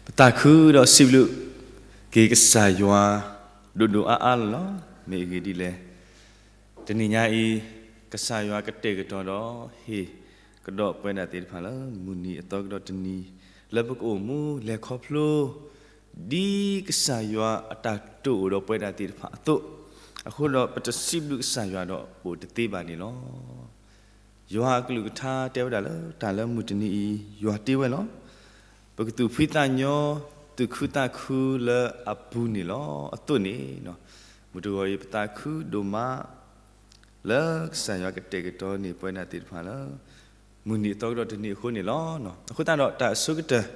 ပသးခုဒီးစံးဘျုးက့ၤကစၢ်ယွၤ ဒိၣ်ဒိၣ်အါအါလီၤလီၤ. မ့ၢ်အဂ့ၢ်ဒ်လဲၣ်, တနံၤညါအံၤ ကစၢ်ယွၤကတဲာ်ကတီၤဒီးဟ့ၣ်ကဒီးပဝဲဒၣ်သ့ၣ်တဖၣ်လၢ မုၢ်နံၤအသီကဒီးတနံၤ လၢပကအိၣ်မူလဲၤခီဖျိ ဒ်ကစၢ်ယွၤအတၢ်တိာ်အိၣ်ဒီးပဝဲဒၣ်သ့ၣ်တဖၣ်အသိး, အဃိဒီးပတစံးဘျုးကစၢ်ယွၤဒီးအိၣ်တသ့ဘၣ်န့ၣ်လီၤ. ယွၤအကလုၢ်ကထါတဲဝဲဒၣ်လၢ တၢ်လၢမုၢ်တနံၤအံၤ ယွၤတ့ဝဲလီၤ. ပကသူၣ်ဖှံသးညီ သူၣ်ခုသးခုလၢအပူၤန့ၣ်လီၤ. အသိးန့ၣ်, မုၢ်တဂီၤအံၤ ပသးခုဒိၣ်မး လၢကစၢ်ယွၤကတဲာ်ကတီၤန့ၢ်ပဝဲဒၣ်သ့ၣ်တဖၣ်လၢ မုၢ်နံၤအသီကဒီးတနံၤအဃိန့ၣ်လီၤ. အဃိသတးဒီး တၢ်အဆိကတၢၢ်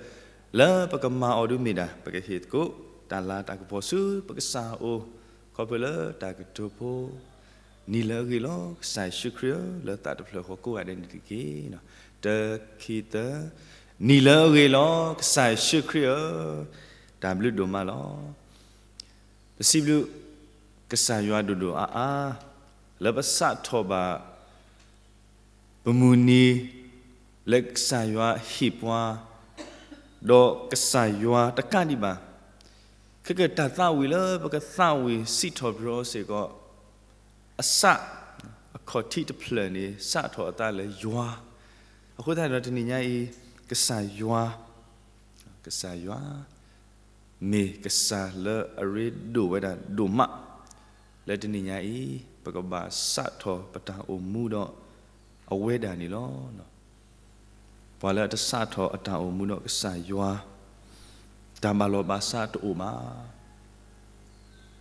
လၢပကမၤအီၤဒ်မ့ၢ်ဒၣ် ပကဟ့ၣ်သကိးတၢ်လၤတၢ်ကပီၤဆူပကစၢ်အအိၣ် ခီဖျိလၢတၢ်ကတိၤဖိ, နံၤလၢအဂ့ၤလီၤ ကစၢ်ယ့ၣ်ၡူးခရံာ်ဧၢ, လၢသးတဖျၢၣ်ဃီကိးဂၤဒဲးန့ၣ်တက့ၢ်. တၢ ခံ သၢ, နံၤလၢအဂ့ၤလီၤ ကစၢ်ယ့ၣ်ၡူးခရံာ်ဧၢ, တၢ်ဘျုးဒိၣ်မးလီၤ. ပစံးဘျုးကစၢ်ယွၤဒိၣ်ဒိၣ်အါအါ လၢပစးထီၣ်ဘၣ် ပမုၢ်နံၤ လၢကစၢ်ယွၤဟ့ၣ်ပှၤ, ဒီးကစၢ်ယွၤတကးဒံးဘၣ်, ခဲကတၢ်သးဝံၣ်လၢပကသးဝံၣ်စံးထီၣ်ပတြၢၤအီၤစ့ၢ်ကီး အစၢ်အခီၣ်ထံးတဖျၢၣ်န့ၣ် စးထီၣ်အသးလၢယွၤ, အဃိသတးဒီးတနံၤညါအံၤ ကစၢ်ယွၤ ကစၢ်ယွၤ မ့ၢ်ကစၢ်လၢအရ့ဒိၣ်ဝဲဒၣ်ဒိၣ်မး, လၢတနံၤညါအံၤ ပကဘၣ်စးထီၣ်ပတၢ်အိၣ်မူဒီးအဝဲဒၣ်န့ၣ်လီၤ. ပှၤလၢအတစးထီၣ်အတၢ်အိၣ်မူဒီးကစၢ်ယွၤ တၢ်ဘၣ်လီၤဘၣ်စးတအိၣ်ဘၣ်.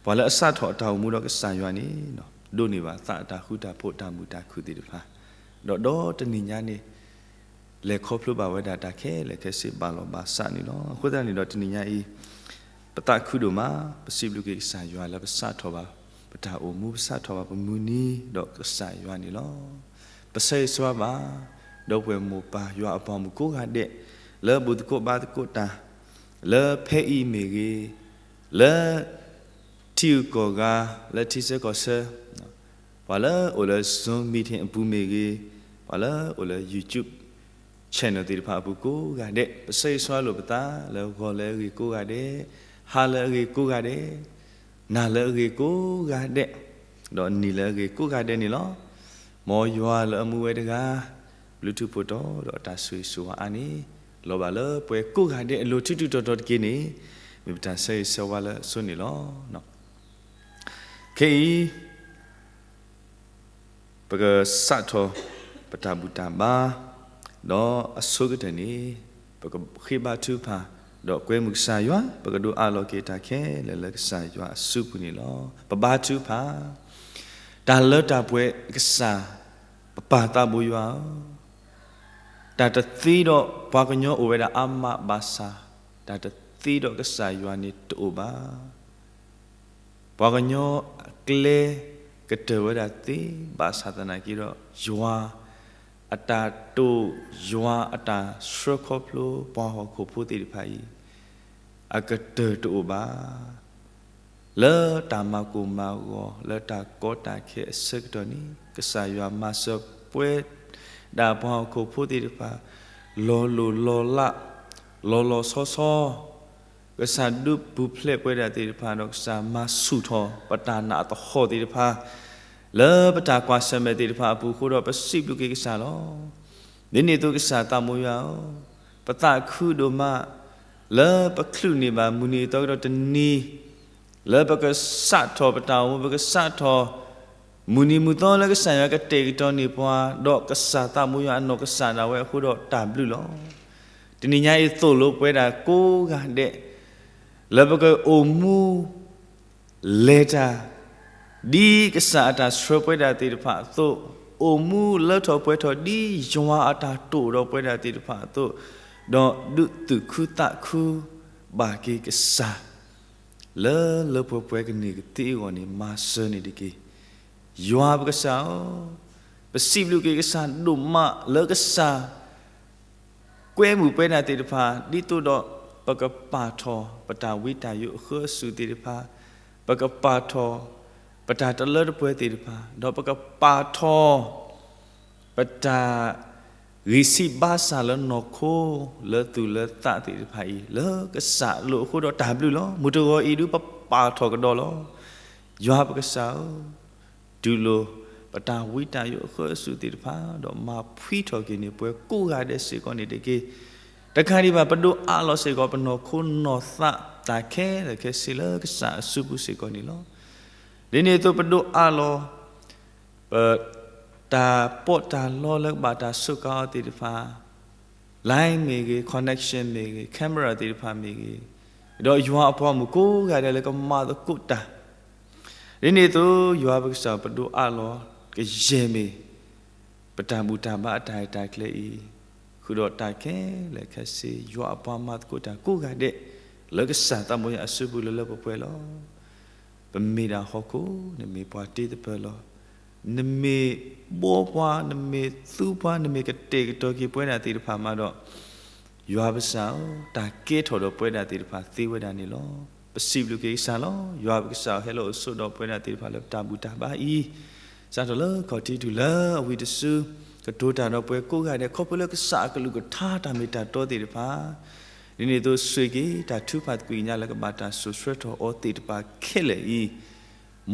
ပှၤလၢအစးထီၣ်အတၢ်အိၣ်မူဒီးကစၢ်ယွၤန့ၣ် ဒိးန့ၢ်ဘၣ်သးအတၢ်ဃူတၢ်ဖိးတၢ်မုာ်တၢ်ခုၣ်သ့ၣ်တဖၣ်, ဒီးဒီတနံၤညါန့ၣ် လဲၤခီဖျိဘၣ်ဝဲဒၣ်တၢ်ခဲလၢာ်ခဲဆ့ဘၣ်လီၤဘၣ်စးန့ၣ်လီၤ. အဃိသတးန့ၣ်ဒီးတနံၤညါအံၤ ပသးခုဒိၣ်မး, ပစံးဘျုးက့ၤကစၢ်ယွၤလၢပစးထီၣ်ဘၣ်ပတၢ်အိၣ်မူ ပစးထီၣ်ဘၣ်ပမုၢ်နံၤဒီးကစၢ်ယွၤန့ၣ်လီၤ. ပဆၢဂ့ၤဆၢဝါဘၣ် ဒီပုၢ်ဝဲၢ်မိၢ်ပၢ်ယွၤအပှၤမုၣ်ကိးဂၤဒဲး လၢဘူၣ်သကိးဘါသကိးတၢ် လၢဖဲအံၤမ့ၢ်ဂ့ၤ, လၢထံဂုၤကီၢ်ဂၤ, လၢထံဆၢကီၢ်ဆၢ, ပှၤလၢအိၣ်လၢ Zoom meeting အပူၤမ့ၢ်ဂ့ၤ, ပှၤလၢအိၣ်လၢ YouTube channel သ့ၣ်တဖၣ်အပူၤကိးဂၤဒဲး, ပဆၢဂ့ၤဆၢဝါလိာ်ပသးလၢဂီၤလၢအဂ့ၤကိးဂၤဒဲး, ဟါလၢအဂ့ၤကိးဂၤဒဲး, နၤလၢအဂ့ၤကိးဂၤဒဲး, ဒီးနံၤလၢအဂ့ၤကိးဂၤဒဲးန့ၣ်လီၤ. မ်ယွၤလၢအမူဝဲတဂၤ ဘျုးထူးဖှိၣ်တီဒီးအတၢ်ဆိၣ်ဂ့ၤဆိၣ်ဝါအါန့ၣ် လီၤဘၣ်လၢပှၤကိးဂၤဒဲးအလိၤထူးထူးတီၤတီၤတက့ၢ်န့ၣ် မ့ၢ်ပတၢ်ဆၢဂ့ၤဆၢဝါလၢအဆိန့ၣ်လီၤ. ခဲအံၤ ပကစးထီၣ်ပတၢ်ဘူၣ်တၢ်ဘါ, ဒီးအဆိကတၢၢ်န့ၣ် ပကဃ့ဘါထုကဖၣ်, ဒီးကွဲမုာ်ကစၢ်ယွၤ, ပကဒိးအးလီၤက့ၤတၢ်ခဲလၢာ်လၢကစၢ်ယွၤအစုပူၤန့ၣ်လီၤ. ပဘါထုကဖၣ်, တၢ်လၢတၢ်ပှဲၤကစၢ်, ပပၢ်သးဘိယွၤဧၢ, တၢ်တသ့ဒီးပှၤကညီအိၣ်ဝဲဒၣ်အါမးဘၣ်ဆၣ်, တၢ်တသ့ဒီးကစၢ်ယွၤန့ၣ်တအိၣ်ဘၣ်. ပှၤကညီအကျဲကတၢၢ်ဝဲဒၣ်သ့ဘၣ်ဆၣ်သနာ်က့ဒီး ယွၤအတၢ်တိာ်, ယွၤအတၢ်ဆှၢခီဖျိပှၤဟီၣ်ခိၣ်ဖိသ့ၣ်တဖၣ်အံၤ အကတၢၢ်တအိၣ်ဘၣ်. လၢတၢ်မၤကိၢ်မၤဂီၤ လၢတၢ်ကီတၢ်ခဲအဆၢကတီၢ်န့ၣ် ကစၢ်ယွၤမၤစၢၤပှဲၤဒၣ်ပှၤဟီၣ်ခိၣ်ဖိသ့ၣ်တဖၣ် လီၤလိၢ်လီၤလး, လီၤလီၤဆီဆီ, ကစၢ်ဒုးပူၤဖျဲးပဝဲဒၣ်သ့ၣ်တဖၣ် ဒီးကစၢ်မၤဆူၣ်ထီၣ်ပတၢ်နာ်အသဟီၣ်သ့ၣ်တဖၣ် လၢပတၢ်ကွၢ်ဆၢၣ်မဲာ်သ့ၣ်တဖၣ်အပူၤအဃိဒီး ပစံးဘျုးက့ၤကစၢ်လီၤ. ဒ်န့ၣ်အသိးကစၢ်သးဘိယွၤဧၢ, ပသးခုဒိၣ်မး လၢပချုးန့ၢ်ဘၣ်မုၢ်နံၤအသီကဒီးတနံၤ လၢပကစးထီၣ်ပတၢ်အိၣ်မူ ပကစးထီၣ် မုၢ်နံၤမုၢ်သီလၢကစၢ်ယွၤကတဲာ်ကတီၤန့ၢ်ပှၤ ဒီးကစၢ်သးဘိယွၤအနီၢ်ကစၢ်ဒၣ်ဝဲအဃိဒီးတၢ်ဘျုးလီၤ. တနံၤညါအံၤသိၣ်လိပဝဲဒၣ်ကိးဂၤဒဲး လၢပကအိၣ်မူ လဲၤတၢ် ဒ်ကစၢ်အတၢ်ဆှၢပဝဲဒၣ်သ့ၣ်တဖၣ်အသိး, အိၣ်မူလၢထီၣ်ပှဲၤထီၣ်ဒ်ယွၤအတၢ်တိာ်ဒီးပဝဲဒၣ်သ့ၣ်တဖၣ်အသိး, ဒီးဒုးသူၣ်ခုသးခုဘၣ်က့ၤကစၢ် လၢလၢပှဲၤပှဲၤကန့ၢ်ကသ့အဂီၢ်န့ၣ် မၤစၢၤန့ၣ်တက့ၢ်. ယွၤပကစၢ်ဧၢ, ပစံးဘျုးက့ၤကစၢ်ဒိၣ်မးလၢကစၢ် ကွဲမုာ်ပဝဲဒၣ်သ့ၣ်တဖၣ် ဒ်သိးဒီးပကပာ်ထီၣ်ပတၢ်ဝံတၢ်ယိးအဃၢအစူၢ်သ့ၣ်တဖၣ်, ပကပာ်ထီၣ် ပတၢ်တလၢတပှဲၤသ့ၣ်တဖၣ်, ဒီးပကပာ်ထီၣ် ပတၢ် ဂံၢ်ဆံးဘါစၢ်လၢနီၢ်ခိ လၢသူၣ်လၢသးသ့ၣ်တဖၣ်အံၤ လၢကစၢ်အလိၤအဃိဒီးတၢ်ဘျုးလီၤ. မုၢ်တဂီၤအံၤဒုးပပာ်ထီၣ်ကဒီးလီၤ. ယွၤပကစၢ်ဧၢ, တူၢ်လိာ်ပတၢ်ဝံတၢ်ယိးအဃၢအစူၢ်သ့ၣ်တဖၣ် ဒီးမၤဖှံထီၣ်က့ၤန့ၢ်ပှၤကိးဂၤဒဲးစ့ၢ်ကီးန့ၣ်တက့ၢ်. တကးဒံးဘၣ် ပဒိးအးလီၤစ့ၢ်ကီးပနီၢ်ခိနီၢ်သးတၢ်ခဲလၢာ်ခဲဆ့လၢကစၢ်အစုပူၤစ့ၢ်ကီးန့ၣ်လီၤ. ဒ်န့ၣ်အသိးပဒိးအးလီၤ ပ တၢ်ပီးတၢ်လီလၢကဘၣ်တၢ်စူးကါအီၤသ့ၣ်တဖၣ်, line မ့ၢ်ဂ့ၤ, connection မ့ၢ်ဂ့ၤ, camera သ့ၣ်တဖၣ်မ့ၢ်ဂ့ၤ, ဒီးယွၤအပှၤမုၣ်ကိးဂၤဒဲးလၢကမၤသကိးတၢ်, ဒ်န့ၣ်အသိး ယွၤပကစၢ်ပဒိးအးလီၤ ကယဲၢ်မ့ၢ် ပတၢ်ဘူၣ်တၢ်ဘါအတၢ်ရဲၣ်တၢ်ကျဲၤအံၤ, ဃုာ်ဒီးတၢ်ခဲလၢာ်ခဲဆ့ ယွၤအပှၤမၤသကိးတၢ်ကိးဂၤဒဲး လၢကစၢ်သးဘိယွၤအစုပူၤလၢလၢပှဲၤပှဲၤလီၤ. ပမ့ၢ်ဒၣ်ဟီၣ်ခိၣ်, နမ့ၢ်ပှၤတ့သပၢၤလီၤ. နမ့ၢ်ဘှီပှၤ, နမ့ၢ်သူပှၤ, နမ့ၢ်ကတဲာ်ကတီၤက့ၤပဝဲဒၣ်သ့ၣ်တဖၣ်မးဒီး, ယွၤပကစၢ်ဧၢ, တၢ်ကဲထီၣ်ဒီးပဝဲဒၣ်သ့ၣ်တဖၣ်သ့ဝဲဒၣ်န့ၣ်လီၤ. ပစံးဘျုးက့ၤကစၢ်လီၤ. ယွၤပကစၢ်ဧၢ, ဟဲလီၤအိၣ်ဆိးဒီးပဝဲဒၣ်သ့ၣ်တဖၣ်လၢပတၢ်ဘူၣ်တၢ်ဘါအံၤ, စးထီၣ်လၢခီၣ်ထံးတုၤလၢအဝံၤတစု, ကတိၤတၢ်ဒီးပှၤကိးဂၤဒဲး ခီဖျိလၢကစၢ်အကလုၢ်ကထါတၢ်မ့ၢ်တၢ်တီသ့ၣ်တဖၣ်, ဒ်န့ၣ်အသိးဆိၣ်ဂ့ၤက့ၤတၢ်ထုကဖၣ်သ့ၣ်ညါလၢကဘၣ်တၢ်စိာ်ဆှၢထီၣ်အီၤသ့ၣ်တဖၣ်ခဲလၢာ်အံ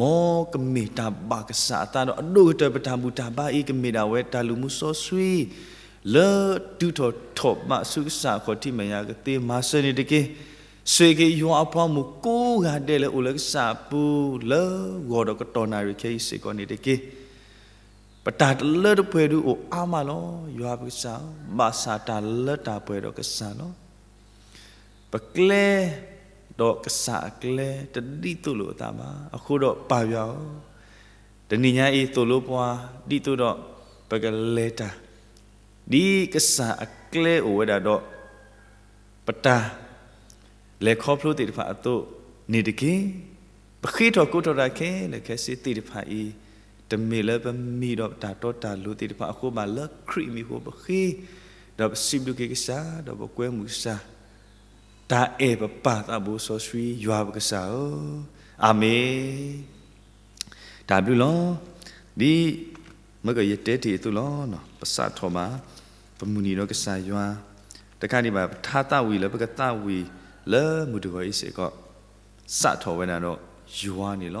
ၤ, မ်ကမ့ၢ်တၢ်ဘၣ်ကစၢ်အသးဒီးအဒိၣ်ကတၢၢ်ပတၢ်ဘူၣ်တၢ်ဘါအံၤ ကမ့ၢ်ဒၣ်ဝဲတၢ်လုၢ်မူစီဆှံ လၢတုၤထီၣ်ထီၣ်ဘးဆူကစၢ်အခီၣ်ထံးမဲာ်ညါကသ့မၤစၢၤန့ၣ်တက့ၢ်. ဆိၣ်ဂ့ၤက့ၤယွၤအပှၤမုၣ်ကိးဂၤဒဲးလၢအိၣ်လၢကစၢ်အပူၤ လၢဂီၤဒီးကတီၢ်နၣ်ရံၣ်ခဲအံၤစ့ၢ်ကီးန့ၣ်တက့ၢ်. ပတၢ်လၢတပှဲၤဒုးအိၣ်အါမးလီၤ. ယွၤပကစၢ်ဧၢ, ဘၣ်ဆၣ်တၢ်လၢတၢ်ပှဲၤဒီးကစၢ်လီၤ. ပကျဲဒီးကစၢ်အကျဲ တဒ်သိးလိာ်အသးဘၣ်. အဃိဒီးပၢ်ယွၤဧၢ, တနံၤညါအံၤသိၣ်လိပှၤ ဒ်သိးဒီးပကလဲၤတၢ် ဒ်ကစၢ်အကျဲအိၣ်ဝဲဒၣ်ဒီး ပတၢ်လဲၤခီဖျိသ့ၣ်တဖၣ်အသိးန့ၣ်တက့ၢ်. ပဃ့ထီၣ်ကိးထီၣ်တၢ်ခဲလၢာ်ခဲဆ့သ့ၣ်တဖၣ်အံၤ, တမ့ၢ်လၢပမံၤဒီးပတၢ်တီတၢ်လိၤသ့ၣ်တဖၣ်အဃိဘၣ်, လၢခရံာ်အမံၤအဃိပဃ့, ဒီးပစံးဘျုးက့ၤကစၢ် ဒီးပကွဲမုာ်ကစၢ်, တၢ်အဲၣ်ပပၢ်သးဘိစီဆှံယွၤပကစၢ်ဧၢ, အၤမ့ၣ်. တၢ်ဘျုးလီၤ. ဒ်မ့ၢ်ကယတဲတ့ၢ်အသိးလီၤ. ပစးထီၣ်ဘၣ် ပမုၢ်နံၤဒီးကစၢ်ယွၤ, တကးဒံးဘၣ် ပထါသးဝံၣ်လၢပကသးဝံၣ်လၢမုၢ်တဂီၤအံၤစ့ၢ်ကီး စးထီၣ်ဝဲဒၣ်ဒီးယွၤန့ၣ်လီၤ.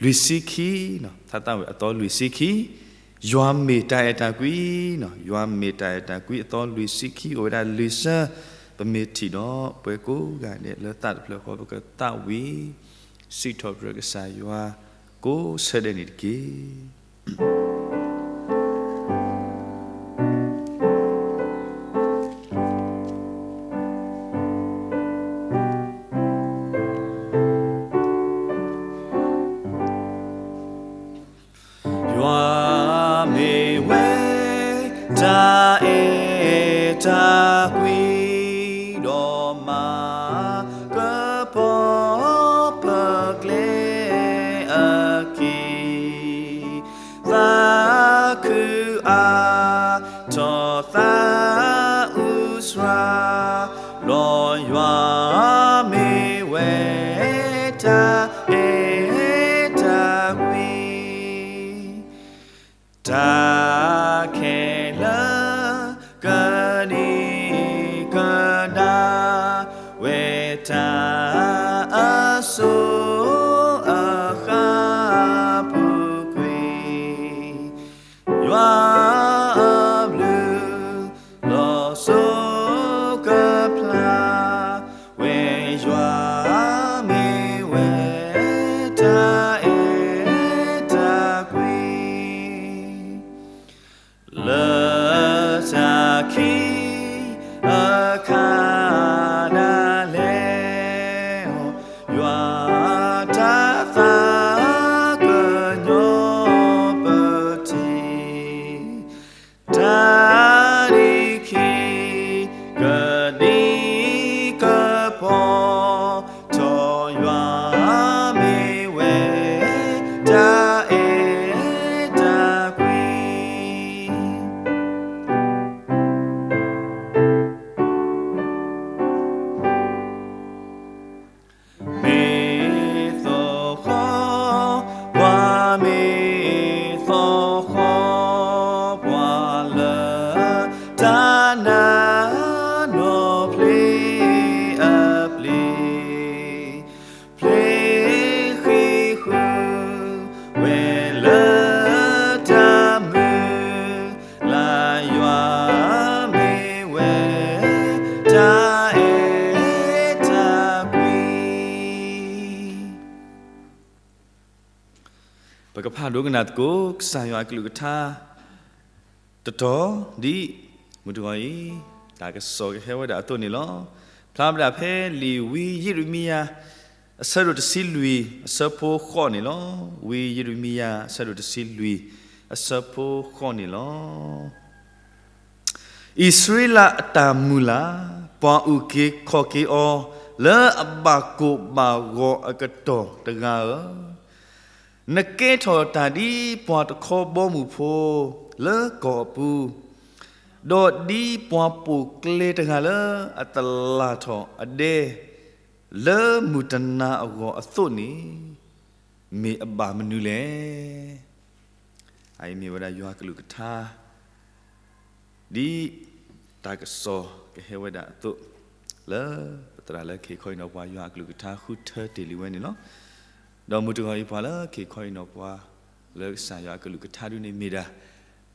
လွံၢ်ဆံခံ, ထါသးဝံၣ်အသီလွံၢ်ဆံခံ, ယွၤမ့ၢ်တၢ်အဲၣ်တၢ်ကွံ, ယွၤမ့ၢ်တၢ်အဲၣ်တၢ်ကွံအသီလွံၢ်ဆံခံ အိၣ်ဝဲဒၣ်လွံၢ်ဆၢ, ပမ့ၢ်ထံၣ်ဒီးပှၤကိးဂၤဒဲးလၢသးတဖျၢၣ်ဃီ ပကသးဝံၣ် စံးထီၣ်ပတြၢၤကစၢ်ယွၤ ကိးဆၢဒဲးန့ၣ်တက့ၢ်. ယွၤမ့ၢ်ဝဲ တၢ်အဲၣ်တၢ်ကွံ ဒီးမၤ ကပီၤပကျဲအက့ၢ်, သးခုအါ ထီၣ်သးအုးစှၤ, ဒီးယွၤမ့ၢ်ဝဲ တၢ်အဲၣ်တၢ်ကွံ, တၢ်ခဲလၢာ် ကဒံကဒါ ဝဲတၢ်အစိၤအဃၣ်ပူၤကွံာ်, ယွၤအဘျုး လီၤစိၤကဖျါ ဝဲယွၤမ့ၢ်ဝဲ တၢ်အဲၣ်တၢ်ကွံ လၢတၢ်ခံအခါ ဒၣ်လဲာ် ယွၤတၢ်သးကညီၤပထံၣ် တၢ်ဒံခံ ကဒံ ဖးဒိကနၣ်သကိး ကစၢ်ယွၤအကလုၢ်ကထါ တတီၤဒ် မုၢ်တဂီၤအံၤ တၢ်ကစီၣ်ကဟဲဝဲဒၣ်အသိးန့ၣ်လီၤ. ဖျါဝဲဒၣ်ဖဲလံာ်ဝံယံးရမံယၤ အဆၢဒိၣ်တဆံလွံၢ် အဆၢဖိဃိးန့ၣ်လီၤ. ဝံယံးရမံယၤ အဆၢဒိၣ်တဆံလွံၢ် အဆၢဖိဃိးန့ၣ်လီၤ. အံၣ်စရ့လးအတၢ်မုၢ်လၢ်, ပှၤအုၣ်က့ၤခီၣ်က့ၤအီၤ လၢအဘၣ်ကိၢ်ဘၣ်ဂီၤအကတီၢ်တဂၤဧၢ, နကဲထီၣ်တၢ်ဒ်ပှၤတခီဘီမုၢ်ဖိလၢကီၢ်အပူၤ, ဒီးဒ်ပှၤပိာ်ကျဲတဂၤလၢအတလၢ်ထီၣ်အဒဲ လၢမုၢ်တနၤအဂီၢ်အသိးန့ၣ် မ့ၢ်အဘၣ်မနုၤလဲၣ်. အအံၤမ့ၢ်ဝဲဒၣ်ယွၤကလုၢ်ကထါ ဒ်တၢ်ကစီၣ်ကဟဲဝဲဒၣ်အသိး လၢပသရၣ်လၢခ့ခီအံၤနီၢ်ပှၤ ယွၤအကလုၢ်ကထါဃုထၢတ့ၢ်လံဝဲန့ၣ်လီၤ. ဒီးမုၢ်တဂီၤအံၤ ပှၤလၢခ့ခီအံၤနီၢ်ပှၤ လၢကစၢ်ယွၤအကလုၢ်ကထါဒုန့ၣ်မ့ၢ်ဒၣ်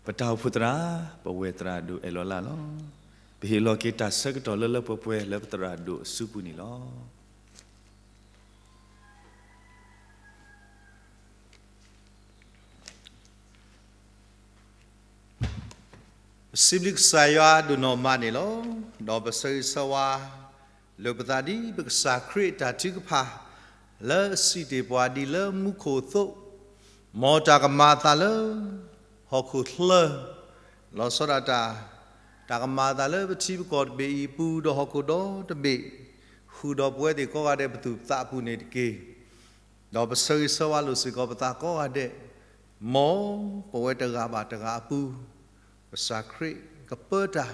ပတၢ်အိၣ်ဖှိၣ်သရၣ် ပဝဲၢ်သရၣ်ဒိၣ်အဲၣ်လီၤလၢ်လီၤ. ပဟ့ၣ်လီၤက့ၤတၢ်ဆၢကတီၢ်လၢလၢပှဲၤပှဲၤလၢပသရၣ်ဒိၣ်အစုပူၤန့ၣ်လီၤ. ပစံးဘျုးကစၢ်ယွၤဒိၣ်နီၢ်မးန့ၣ်လီၤ. ဒီးပဆၢဂ့ၤဆၢဝါလိာ်ပသးဒ်ပကစၢ်ခရံာ်အတၢ်ထုကဖၣ် လၢအစံးတ့ၢ်ပှၤဒ်လၢမူခိၣ်အသိး, မ်တၢ်ကမၤအသးလၢဟီၣ်ခိၣ်ချၢ လီၤဆီဒၣ်တၢ်, တၢ်ကမၤအသးလၢပထံပကီၢ်တဘ့ၣ်အံၤအပူၤ ဒီးဟီၣ်ခိၣ်ဒီတဘ့ၣ်, ဃုာ်ဒီးပဝဲသ့ၣ်ကိးဂၤဒဲးပသူၣ်ပသးအပူၤန့ၣ်တက့ၢ်. ဒီးပဆၢဂ့ၤဆၢဝါလိာ်စ့ၢ်ကီးပသးကိးဂၤဒဲး, မ်ပဝဲတဂၤဘၣ်တဂၤအပူၤ ကစၢ်ခရံာ်ကပၢတၢ်,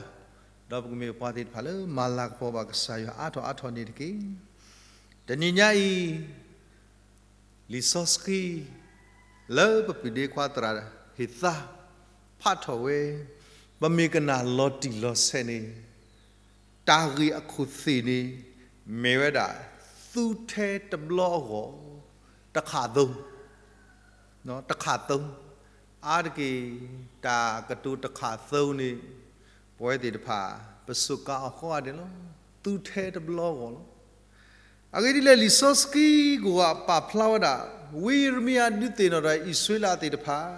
ဒီးပကမ့ၢ်ပှၤသ့ၣ်တဖၣ်လၢမၤလၤကပီၤဘၣ်ကစၢ်ယွၤအါထီၣ်အါထီၣ်န့ၣ်တက့ၢ်. တနံၤညါအံၤ လံာ်စီဆှံ လၢပပုၢ်ဒ့ခွါသရၣ်ဟ့ၣ်သါ ဖးထီၣ်ဝဲ, ပမ့ၢ်ကနၣ်လီၤတံၢ်လီၤဆဲးန့ၣ်, တၢ်ဂ့ၢ်အခိၣ်သ့ၣ်န့ၣ် မ့ၢ်ဝဲဒၣ် သူထဲတဘျီအဂီၢ် တခးသိ, တခးသိ, အါတက့ၢ် တၢ်ကတိၤတခးသိန့ၣ် ပဝဲသ့ၣ်တဖၣ် ပစူးကါအီၤကိးဂၤဒဲးလီၤ. သူထဲတဘျီအဂီၢ်လီၤ. အဂ့ၢ်ဒ်လဲၣ် လံာ်စီဆှံကိးဂၤပာ်ဖျါဝဲဒၣ် ဝံယံးရမံယၤဒုးသ့ၣ်နီၣ်ထီၣ်အံၣ်စရ့လးသ့ၣ်တဖၣ်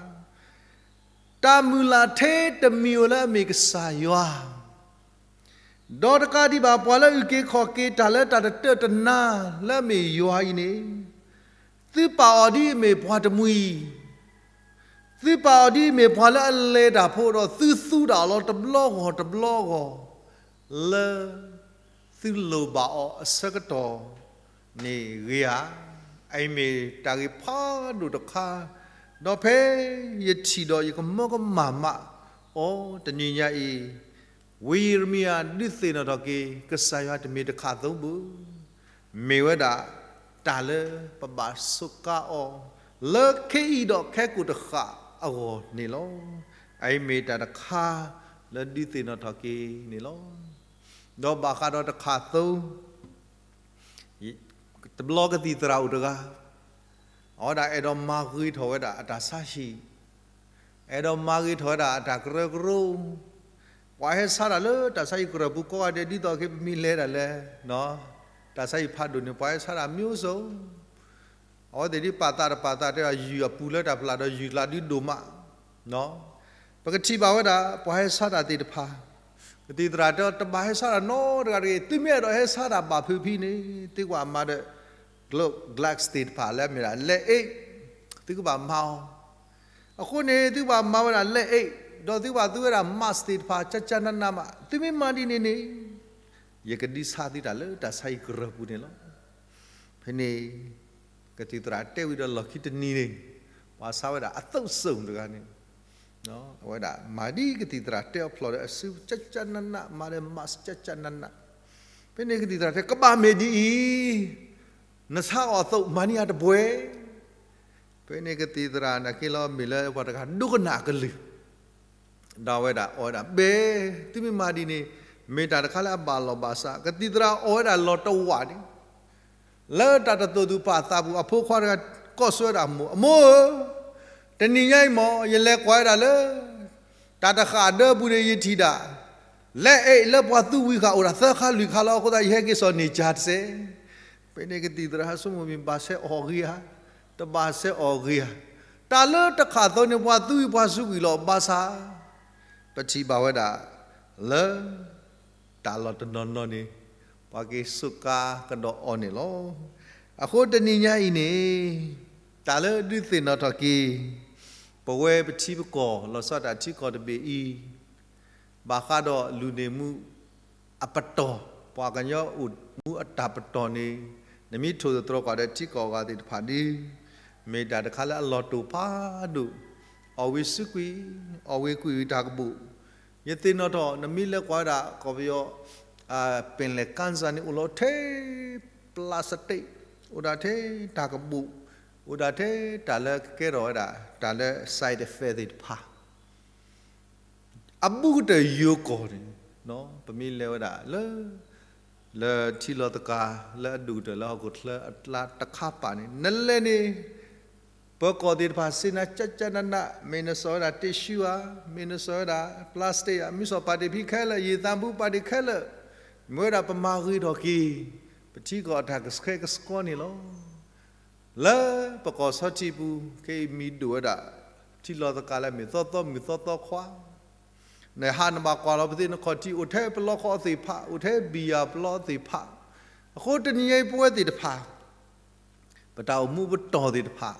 တၢ်မုၢ်လၢ်ထဲတမံၤဧိၤလၢအမ့ၢ်ကစၢ်ယွၤ, ဒီးတကးဒံးဘၣ် ပှၤလၢအုၣ်က့ၤခီၣ်က့ၤတၢ်လၢတၢ်တတၢၢ်တနါလၢအမ့ၢ်ယွၤအံၤန့ၣ်, သုပာ်အီၤဒ်အမ့ၢ်ပှၤတမှံၤ, သုပာ်အီၤဒ်အမ့ၢ်ပှၤလၢအလဲၤတၢ်ဖိဒီး သုသူတၢ်အီၤလီၤတဘျီဂီၢ်တဘျီဂီၢ် လၢ သုလိၣ်ဘၣ်အီၤအဆၢကတီၢ်န့ၣ်ဂ့ၤဧါ. အအံၤမ့ၢ်တၢ်ဂ့ၢ်ဖးဒိၣ်တခါ, ဒီးဖဲယထံၣ်ဒီးယကမၢကမၣ်မးအီၤတနံၤညါအံၤ, ဝံယံးရမံယၤဒုးသ့ၣ်နီၣ်ထီၣ်က့ၤ ကစၢ်ယွၤတမ့ၢ်တခးသိဘၣ်, မ့ၢ်ဝဲဒၣ်တၢ်လၢပဘၣ်စူးကါအီၤ လၢခဲအံၤဒီးခဲကိာ်တဃၣ်အဂီၢ်န့ၣ်လီၤ. အအံၤမ့ၢ်တၢ်တခါလၢဒုးသ့ၣ်နီၣ်ထီၣ်က့ၤန့ၣ်လီၤ. ဒီးဘၣ်ဃးဒီးတခးသိ, တဘျီကသံၣ်သရၣ်အိၣ်တဂၤ, အဝဲဒၣ်အဲၣ်ဒိးမၤဂ့ၤထီၣ်ဝဲဒၣ်အတၢ်ဆါဟံၣ်, အဲၣ်ဒိးမၤဂ့ၤထီၣ်ဝဲဒၣ်အတၢ်ကရၢကရိ, ပှၤဟဲဆါတၢ်လၢတၢ်ဆါဟံၣ်ကရၢၢ်ပူၤကိးဂၤဒဲး ဒ်သိးက့ၤပမ့ၢ်လဲၤဒၣ်လဲာ်, တၢ်ဆါဟံၣ်ဖးဒိၣ်န့ၣ် ပှၤဟဲဆါတၢ်မျိုးစုံ အဝဲသ့ၣ်ဒ်ပာ်သးတပာ်သးတဲဒၣ် ယုၢ်အပူၤလၢတၢ်ဖျးဒီးယုၢ်ကျါဒုးဒိၣ်မး, ပကထံၣ်ဘၣ်ဝဲဒၣ် ပှၤဟဲဆါတၢ်သ့ၣ်တဖၣ်, ကသံၣ်သရၣ်တဲအီၤ တဘၣ်ဟဲဆါတၢ်နီတဂၤတဂ့ၤ, သုမ့ၢ်အဲၣ်ဒိးဟဲဆါတၢ်ဘၣ်ဖုးဖဲန့ၣ် သုကဘၣ်မၤဒီး Globe Glass သ့ၣ်တဖၣ်လၢအမ့ၢ်ဒၣ် Leaded, သုကဘၣ်မၤအီၤ, အဃိန့ၣ် သုကဘၣ်မၤဝဲဒၣ် Leaded ဒီးသုကဘၣ်သူဝဲဒၣ် mask သ့ၣ်တဖၣ် ကကနနမး, သုမ့ၢ်မၤဒ်န့ၣ်န့ၣ် ယကဒုးဆါသုတၢ်လၢတၢ်ဆါဟံၣ်ကရၢၢ်ပူၤန့ၣ်လီၤ. ဖဲန့ၣ် ကသံၣ်သရၣ်တဲဝံၤဒီးလီၢ်ခံတနံၤန့ၣ်, ပှၤဆါဝဲဒၣ်အသုးစိၤတဂၤန့ၣ်, အဝဲဒၣ်မၤဒ်ကသံၣ်သရၣ်တဲအီၤဖျိးဒီးအစုကကနန မၤဒီး mask ကကနန, ဖဲန့ၣ်ကသံၣ်သရၣ်တဲ ကဘၣ်မ့ၢ်ဒ်အံၤ, နဆါအီၤအသုး မၤန့ၢ်ယၤတပှဲၤ ဖဲန့ၣ်ကသံၣ်သရၣ်န့ၣ်က့လီၤ မ့ၢ်လၢပှၤတဂၤဒိကနၣ်အကလုၢ်, ဒီးအဝဲဒၣ်အီၣ်ဝဲဒၣ်ဘဲ, သုမ့ၢ်မၤဒ်န့ၣ် မ့ၢ်တၢ်တခါလၢအဘၣ်လီၢ်ဘၣ်စး, ကသံၣ်သရၣ်အီၣ်ဝဲဒၣ်လီၤတဝာ်န့ၣ်, လၢတၢ်တသိၣ်သူၣ်ပာ်သးပူၤ အဖိခွါတဂၤကိးဆၢဝဲဒၣ်အမိၢ်, အမိၢ်ဧၢ, တနံၤညါအံၤမ့ၢ် ယလဲၤကွၢ်ဝဲဒၣ်လၢ တၢ်တဃၣ်ဒၢပူၤန့ၣ် ယထံၣ်ဒၣ် Leaded လၢပှၤသူဝံၤဃာ်အိၣ်ဒၣ်သၢခါလွံၢ်ခါလီၤ, အဃိသတးယဟဲက့ၤစိာ်န့ၢ်ကၢ်တစဲး. ဖဲန့ၣ်ကသံၣ်သရၣ်ဆိကမိၣ်မ့ၢ်ဘၣ်ဆဲးအီၣ်ဂ့ၤဧါ, တဘၣ်ဆဲးအီၣ်ဂ့ၤဧါ, တၢ်လၢတခးသၢန့ၣ် ပှၤသူဝံၤပှၤစူးကွံာ်လီၤ. ဘၣ်ဆၣ် ပထံၣ်ဘၣ်ဝဲဒၣ် လၢ တၢ်လီၢ်တနီၤနီၤန့ၣ် ပှၤက့ၤစူးကါကဒီးအီၤန့ၣ်လီၤ. အဃိတနံၤညါအံၤန့ၣ် တၢ်လၢဒုးသ့ၣ်နီၣ်ထီၣ်က့ၤ ပဝဲပထံပကီၢ် လီၤဆီဒၣ်တၢ်ထံကီၢ်တဘ့ၣ်အံၤ ဘၣ်ဃးဒီးလူၤန့ၢ်မူအပတီၢ်, ပှၤကညီအိၣ်မူအတၢ်ပတီၢ်န့ၣ် နမ့ၢ်ထိၣ်သတြီၤကွၢ်ဒီးထံကီၢ်အဂၤသ့ၣ်တဖၣ်ဒီး မ့ၢ်တၢ်တခါလၢအလီၢ်တိၢ်ဖးဒိၣ်, အီၣ်ဝံၤစူးကွံာ်, အီၣ်ဝံၤကွံာ်တၢ်ကဘူၣ်, ယသ့ၣ်နီၣ်ထီၣ် နမ့ၢ်လဲၤကွၢ်ဝဲဒၣ် ကီၢ်ပယီၤ ပင်လယ်ကမ်းစၢ်န့ၣ် အိၣ်လီၤထဲ plastic, အိၣ်ဒၣ်ထဲတၢ်ကဘူၣ်, အိၣ်ဒၣ်ထဲတၢ်လၢကကဲထီၣ်ဝဲဒၣ် တၢ်လၢ side effect သ့ၣ်တဖၣ် အဘူးကတၢၢ်ယိၤကီၢ်န့ၣ် ပမ့ၢ်လဲၤဝဲဒၣ်လၢ လၢထံလီၤသကၤ လၢအဒိၣ်ကတၢၢ်လၢဟီၣ်ခိၣ်ချၢအကျါတခါပာ်န့ၣ် နလဲၤန့ၣ် ပၢၤကီၢ်သ့ၣ်တဖၣ်စံးနၤ ကၠၢ်ကၠၢ်နးနး, မ့ၢ်နစီၤဝဲဒၣ် tissue ဧါ, မ့ၢ်နစီၤဝဲဒၣ် plastic ဧါ, မ့ၢ်စီၤပာ်တ့ၢ်ဖံးခဲလၢာ်, ယံာ်သးဘူးပာ်တ့ၢ်ခဲလၢာ်, မ့ၢ်ဝဲဒၣ်ပမၤဂ့ၤထီၣ်က့ၤ ပထံကီၢ်အတၢ်ကဆှဲကဆှီန့ၣ်လီၤ. လၢပကီၢ်ဆီထံပူၤ ခဲအံၤမံၤဒိၣ်ဝဲဒၣ် ထံလီၤသကၤလၢမ့ၢ်သီသီမုၢ်သီသီခွါ, နဟးနဘၣ်ကွၢ်လီၤပသ့ၣ်နခီၣ်ထံး အိၣ်ထဲပလီခီသ့ၣ်တဖၣ်, အိၣ်ထဲဘံၣ်ယၢ်ပလီသ့ၣ်တဖၣ်, အဃိတနံၤညါအံၤပဝဲသ့ၣ်တဖၣ် ပတၢ်အိၣ်မူပတီၢ်သ့ၣ်တဖၣ်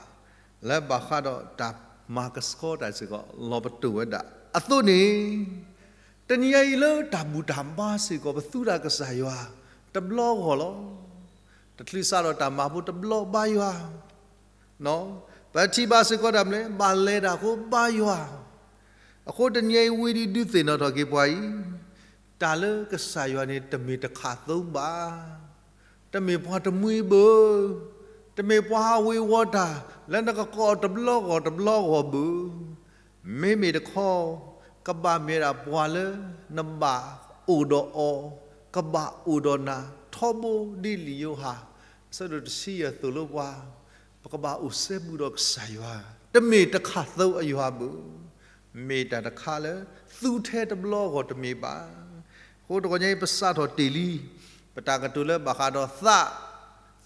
လၢဘၣ်ဃးဒီးတၢ်မၤကဆှီတၢ်စ့ၢ်ကီး လီၤပတိၢ်ဝဲဒၣ်အသိးန့ၣ်, တနံၤညါအံၤလၢတၢ်ဘူၣ်တၢ်ဘါစ့ၢ်ကီး ပသူတၢ်ကစၢ်ယွၤတဘျီဂီၢ်လီၤ. တချုးစးထီၣ်တၢ်မၤဖိတဘျီဘါယွၤ, ပထံၣ်ဘၣ်စ့ၢ်ကီးတၢ်မနုၤလဲၣ်, ဘၣ်လဲၤတၢ်အဃိဘါယွၤ, အဃိတနံၤအံၤဝံၤဒံးဒုးသ့ၣ်နီၣ်ထီၣ်က့ၤပှၤအံၤ, တၢ်လၢကစၢ်ယွၤန့ၣ် တမ့ၢ်တခးသၢဘၣ် တမ့ၢ်ပှၤတမှံဘၣ်, တမ့ၢ်ပှၤဟးဝ့ၤဝီၤတၢ် လၢနကကိးတဘျီဂီၢ်တဘျီဂီၢ်ဘၣ်, မ့မ့ၢ်တခီ ကဘၣ်မ့ၢ်ဒၣ်ပှၤလၢနဘၣ်အိၣ်ဒီးအီၤ, ကဘၣ်အိၣ်ဒီးနၤ ထီဘိဒ်လံာ်ယိၤဟၣ် အဆၢဒိၣ်တဆံယဲၢ်သိၣ်လိပှၤ, ပကဘၣ်အိၣ်စဲဘူးဒီးကစၢ်ယွၤ, တမ့ၢ်တခးသၢအယွၤဘၣ်, မ့ၢ်တၢ်တခါလၢ သူထဲတဘျီဂီၢ်တမ့ၢ်ဘၣ်. အဃိတဂီၤညါအံၤပစးထီၣ်တ့ၢ်လံ ပတၢ်ကတိၤလၢဘၣ်ဃးဒီးသး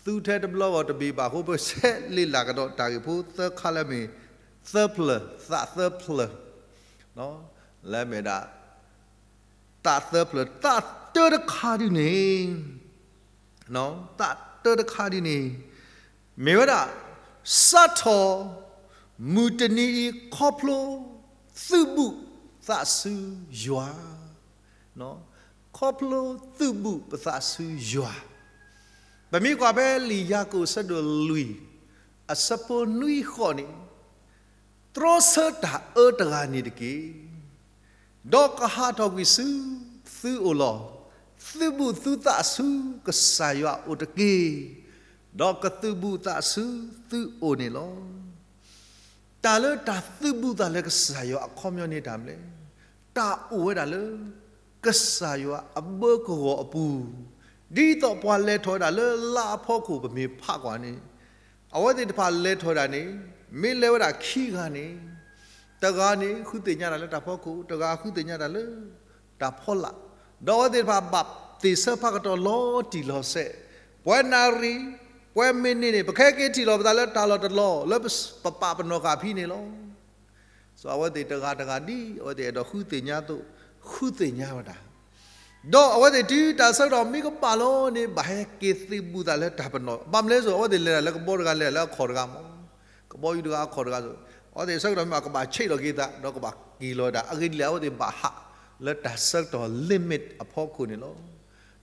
သူထဲတဘျီဂီၢ်တမ့ၢ်ဘၣ်အဃိ ပဆဲးလ့ၣ်လၢ်ကဒီးတၢ်ဂ့ၢ်ဖိသၢခါလၢမ့ၢ် သၢဖျၢၣ်, သးသၢဖျၢၣ်, လၢမ့ၢ်ဒၣ် သးသၢဖျၢၣ်, သးတၢတခါဒ်န့ၣ်, သးတၢတခါဒ်န့ၣ် မ့ၢ်ဝဲဒၣ် စးထီၣ် မုၢ်တနံၤအံၤခီဖျိ သုးဘူးသးဆူယွၤ ခီဖျိသုးဘူးပသးဆူယွၤ, ပမ့ၢ်ကွၢ်ဖဲလံာ်ယၤကိာ်အဆၢဒိၣ်လွံၢ် အဆၢဖိနွံဃိးန့ၣ်, တြီဆၢတၢ်အၢတဂၤန့ၣ်တက့ၢ်. ဒီးကဟးထီၣ်ကွံာ်ဆူသုအိၣ်လီၤ. သုးဘူးသုသးဆူကစၢ်ယွၤအအိၣ်တက့ၢ်. ဒီးကသုးဘူးသးဆူသုအိၣ်န့ၣ်လီၤ. တၢ်လၢတၢ်သုးဘူးသးလၢကစၢ်ယွၤအခီပညီန့ၣ်တၢ်မနုၤလဲၣ်. တၢ်အိၣ်ဝဲဒၣ်လၢ ကစၢ်ယွၤအဘၢကဝီၤအပူၤ, ဒ်သိးပှၤလဲၤထီၣ်ဝဲဒၣ်လၢလါအဖီခိၣ်ပမ့ၢ်ဖးကွၢ်န့ၣ်, အဝဲသ့ၣ်တဖၣ်လဲၤထီၣ်ဝဲဒၣ်န့ၣ်, မ့ၢ်လဲၤဝဲဒၣ်ခံဂၤန့ၣ်, တဂၤန့ၣ် ဃုသ့ၣ်ညါတၢ်လၢတၢ်ဖီခိၣ်, တဂၤဃုသ့ၣ်ညါတၢ်လၢတၢ်ဖီလာ်, ဒီးအဝဲသ့ၣ်တဖၣ်ဘၣ်သ့ၣ်ဆၢဖးကတီၢ်လီၤတံၢ်လီၤဆဲး, ပှဲၤနၣ်ရံၣ်, ပှဲၤမံးနံးန့ၣ် ပကဟဲက့ၤထံၣ်လိာ်ပသးလၢတၢ်လီၢ်တလီၢ် လၢပပာ်ပနီၣ်ဃာ်ဖဲန့ၣ်လီၤ. စီၤအဝဲသ့ၣ်တဂၤတဂၤဒ်အဝဲသ့ၣ်အဲၣ်ဒိးဃုသ့ၣ်ညါအသိး ဃုသ့ၣ်ညါဝဲဒၣ်, ဒီးအဝဲသ့ၣ်တုၤတၢ်ဆၢကတီၢ်မ့ၢ်ကဘၣ်လီၤန့ၣ် ဘၣ်ဟဲက့ၤသုးဘူးသးလၢတၢ်ပနီၣ်, ဘၣ်မနုၤလဲၣ်စိၤ အဝဲသ့ၣ်လဲၤတၢ်လၢကဘီတဂၤလဲၤလၢအခီၣ်တဂၤမး, ကဘီယူၤတဂၤအခီၣ်တဂၤစိၤ, အဝဲသ့ၣ်ဆၢကတီၢ်မ့ၢ်ကဘၣ်ဆံးလီၤက့ၤသး ဒီးကဘၣ်က့ၤလီၤဝဲဒၣ်, အဂ့ၢ်ဒ်လဲၣ် အဝဲသ့ၣ်ဘၣ်ဟးလၢတၢ်ဆၢကတီၢ် limit အဖီခိၣ်န့ၣ်လီၤ.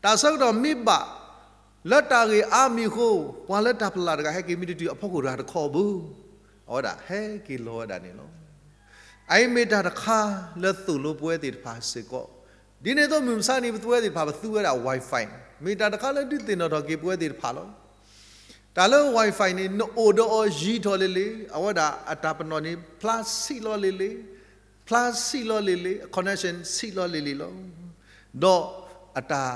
တၢ်ဆၢကတီၢ်မ့ၢ်ဘၣ် လၢတၢ်ဂ့ၢ်အါမံၤအဃိ ပှၤလၢတၢ်ဖီလာ်တဂၤဟဲက့ၤမံတတုၤ အဖီခိၣ်တဂၤတခီဘၣ်, အဝဲဒၣ်ဟဲက့ၤလီၤဝဲဒၣ်န့ၣ်လီၤ. အအံၤမ့ၢ်တၢ်တခါလၢသိၣ်လိပဝဲသ့ၣ်တဖၣ်စ့ၢ်ကီး, ဒ်န့ၣ်အသိးမုၢ်မဆါန့ၣ် ပဝဲသ့ၣ်တဖၣ်ပသူဝဲဒၣ် Wi-Fi, မ့ၢ်တၢ်တခါလၢဒုးသ့ၣ်နီၣ်ထီၣ်က့ၤပဝဲသ့ၣ်တဖၣ်လီၤ. တၢ်လၢ Wi-Fi န့ၣ် နအိၣ်ဒီးအီၤယံာ်ထီၣ်လံၤလံၤ အဝဲဒၣ်အတၢ်ပနီၣ်န့ၣ် ဖျါဆံးလီၤလံၤလံၤ, ဖျါဆံးလီၤလံၤလံၤ, အ connection ဆံးလီၤလံၤလံၤလီၤ. ဒီးအတၢ်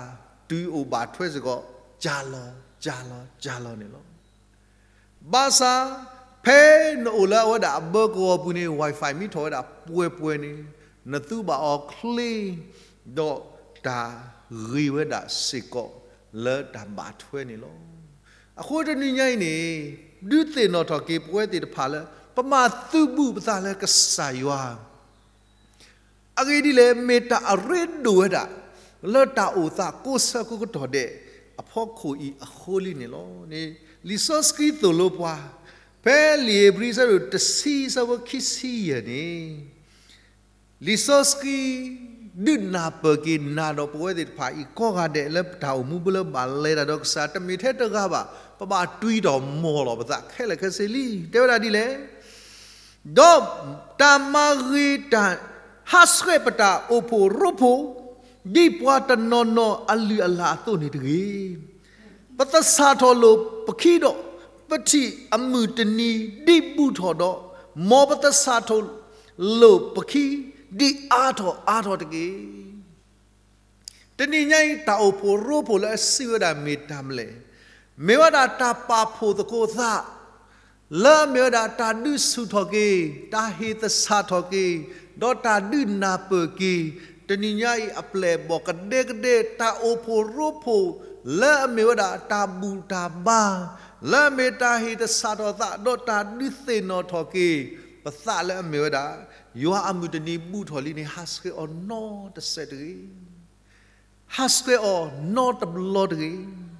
တုၤအိၣ်ဘၣ်ထွဲစ့ၢ်ကီး ကၢ်လီၤကၢ်လီၤကၢ်လီၤန့ၣ်လီၤ. ဘၣ်ဆၣ် ဖဲနအိၣ်လၢအဝဲဒၣ်အဘၢကဝီၤပူၤန့ၣ် Wi-Fi မ့ၢ်ထီၣ်ဝဲဒၣ်ပှဲၤပှဲၤန့ၣ် နသူဘၣ်အီၤချ့ ဒီးတၢ်ဂ့ၤဝဲဒၣ်စ့ၢ်ကီးလၢတၢ်ဘၣ်ထွဲန့ၣ်လီၤ. အဃိတနံၤညါအံၤန့ၣ် ဒုးသ့ၣ်နီၣ်ထီၣ်က့ၤပဝဲသ့ၣ်တဖၣ်လၢ ပမၤသုးဘူးပသးလၢကစၢ်ယွၤ အဂ့ၢ်ဒ်လဲၣ်, မ့ၢ်တၢ်အရ့ဒိၣ်ဝဲဒၣ် လၢတၢ်အိၣ်သးကိးဆၢကိးကတီၢ်ဒဲး အဖီခိၣ်အံၤအဃိလံန့ၣ်လီၤ. လံာ်စီဆှံသိၣ်လိပှၤ ဖဲလံာ်ဧ့ၤဘြံၤ အဆၢဒိၣ်တဆံ အဆၢဖိခံဆံယဲၢ်န့ၣ် လံာ်စီဆှံ ဒုးနၢ်ပၢၢ်က့ၤနၤဒီးပဝဲသ့ၣ်တဖၣ်အံၤကိးဂၤဒဲး လၢပတၢ်အိၣ်မူပူၤလၢဘၣ်လဲၤတၢ်ဒီးကစၢ် တမ့ၢ်ထဲတဂၤဘၣ်, ပဘၣ်တွံၢ်ထီၣ်မီၢ်လီၤပသးခဲလၢာ်ခဲဆ့လံ. တဲဝဲဒၣ်ဒ်လဲၣ်, ဒီးတၢ်မၤဂ့ၤတၢ် ဟးဆှဲးပတၢ်အိၣ်ဖှိၣ်ရိဖှိၣ် ဒ်ပှၤတနီၤနီၤအလုၢ်အလၢ်အသိးန့ၣ်တဂ့ၤ. ပသဆၣ်ထီၣ်လိာ်ပခံဒီး ပထံၣ်အမုၢ်တနံၤဒ်ဘူးထီၣ်ဒီး, မ်ပသဆၣ်ထီၣ်လိာ်ပခံ ဒ်အါထီၣ်အါထီၣ်တက့ၢ်. တနံၤညါအံၤ တၢ်အိၣ်ဖှိၣ်ရိဖှိၣ်လၢအစံးဝဲဒၣ်မ့ၢ်တၢ်မနုၤလဲၣ်, မ့ၢ်ဝဲဒၣ်တၢ်ပာ်ဖှိၣ်သကိးသး လၢအမ့ၢ်ဝဲဒၣ်တၢ်ဒုးဆူၣ်ထီၣ်က့ၤ, တၢ်ဟ့ၣ်သဆၣ်ထီၣ်က့ၤ, ဒီးတၢ်ဒုးနၢ်ပၢၢ်က့ၤ, တနံၤညါအံၤအပျဲၢ်အဘီၣ်ကဒဲကဒဲ တၢ်အိၣ်ဖှိၣ်ရိဖှိၣ် လၢအမ့ၢ်ဝဲဒၣ်တၢ်ဘူၣ်တၢ်ဘါ, လၢအမ့ၢ်တၢ်ဟ့ၣ်သဆၣ်ထီၣ်သး ဒီးတၢ်ဒုးသ့ၣ်နီၣ်ထီၣ်က့ၤ ပသးလၢအမ့ၢ်ဝဲဒၣ် ယွၤအမုၢ်တနံၤဘူးထီၣ်လံန့ၣ် ဟးဆှဲးအီၤနီတစဲးတဂ့ၤ. ဟးဆှဲးအီၤနီတဘျီတဂ့ၤ.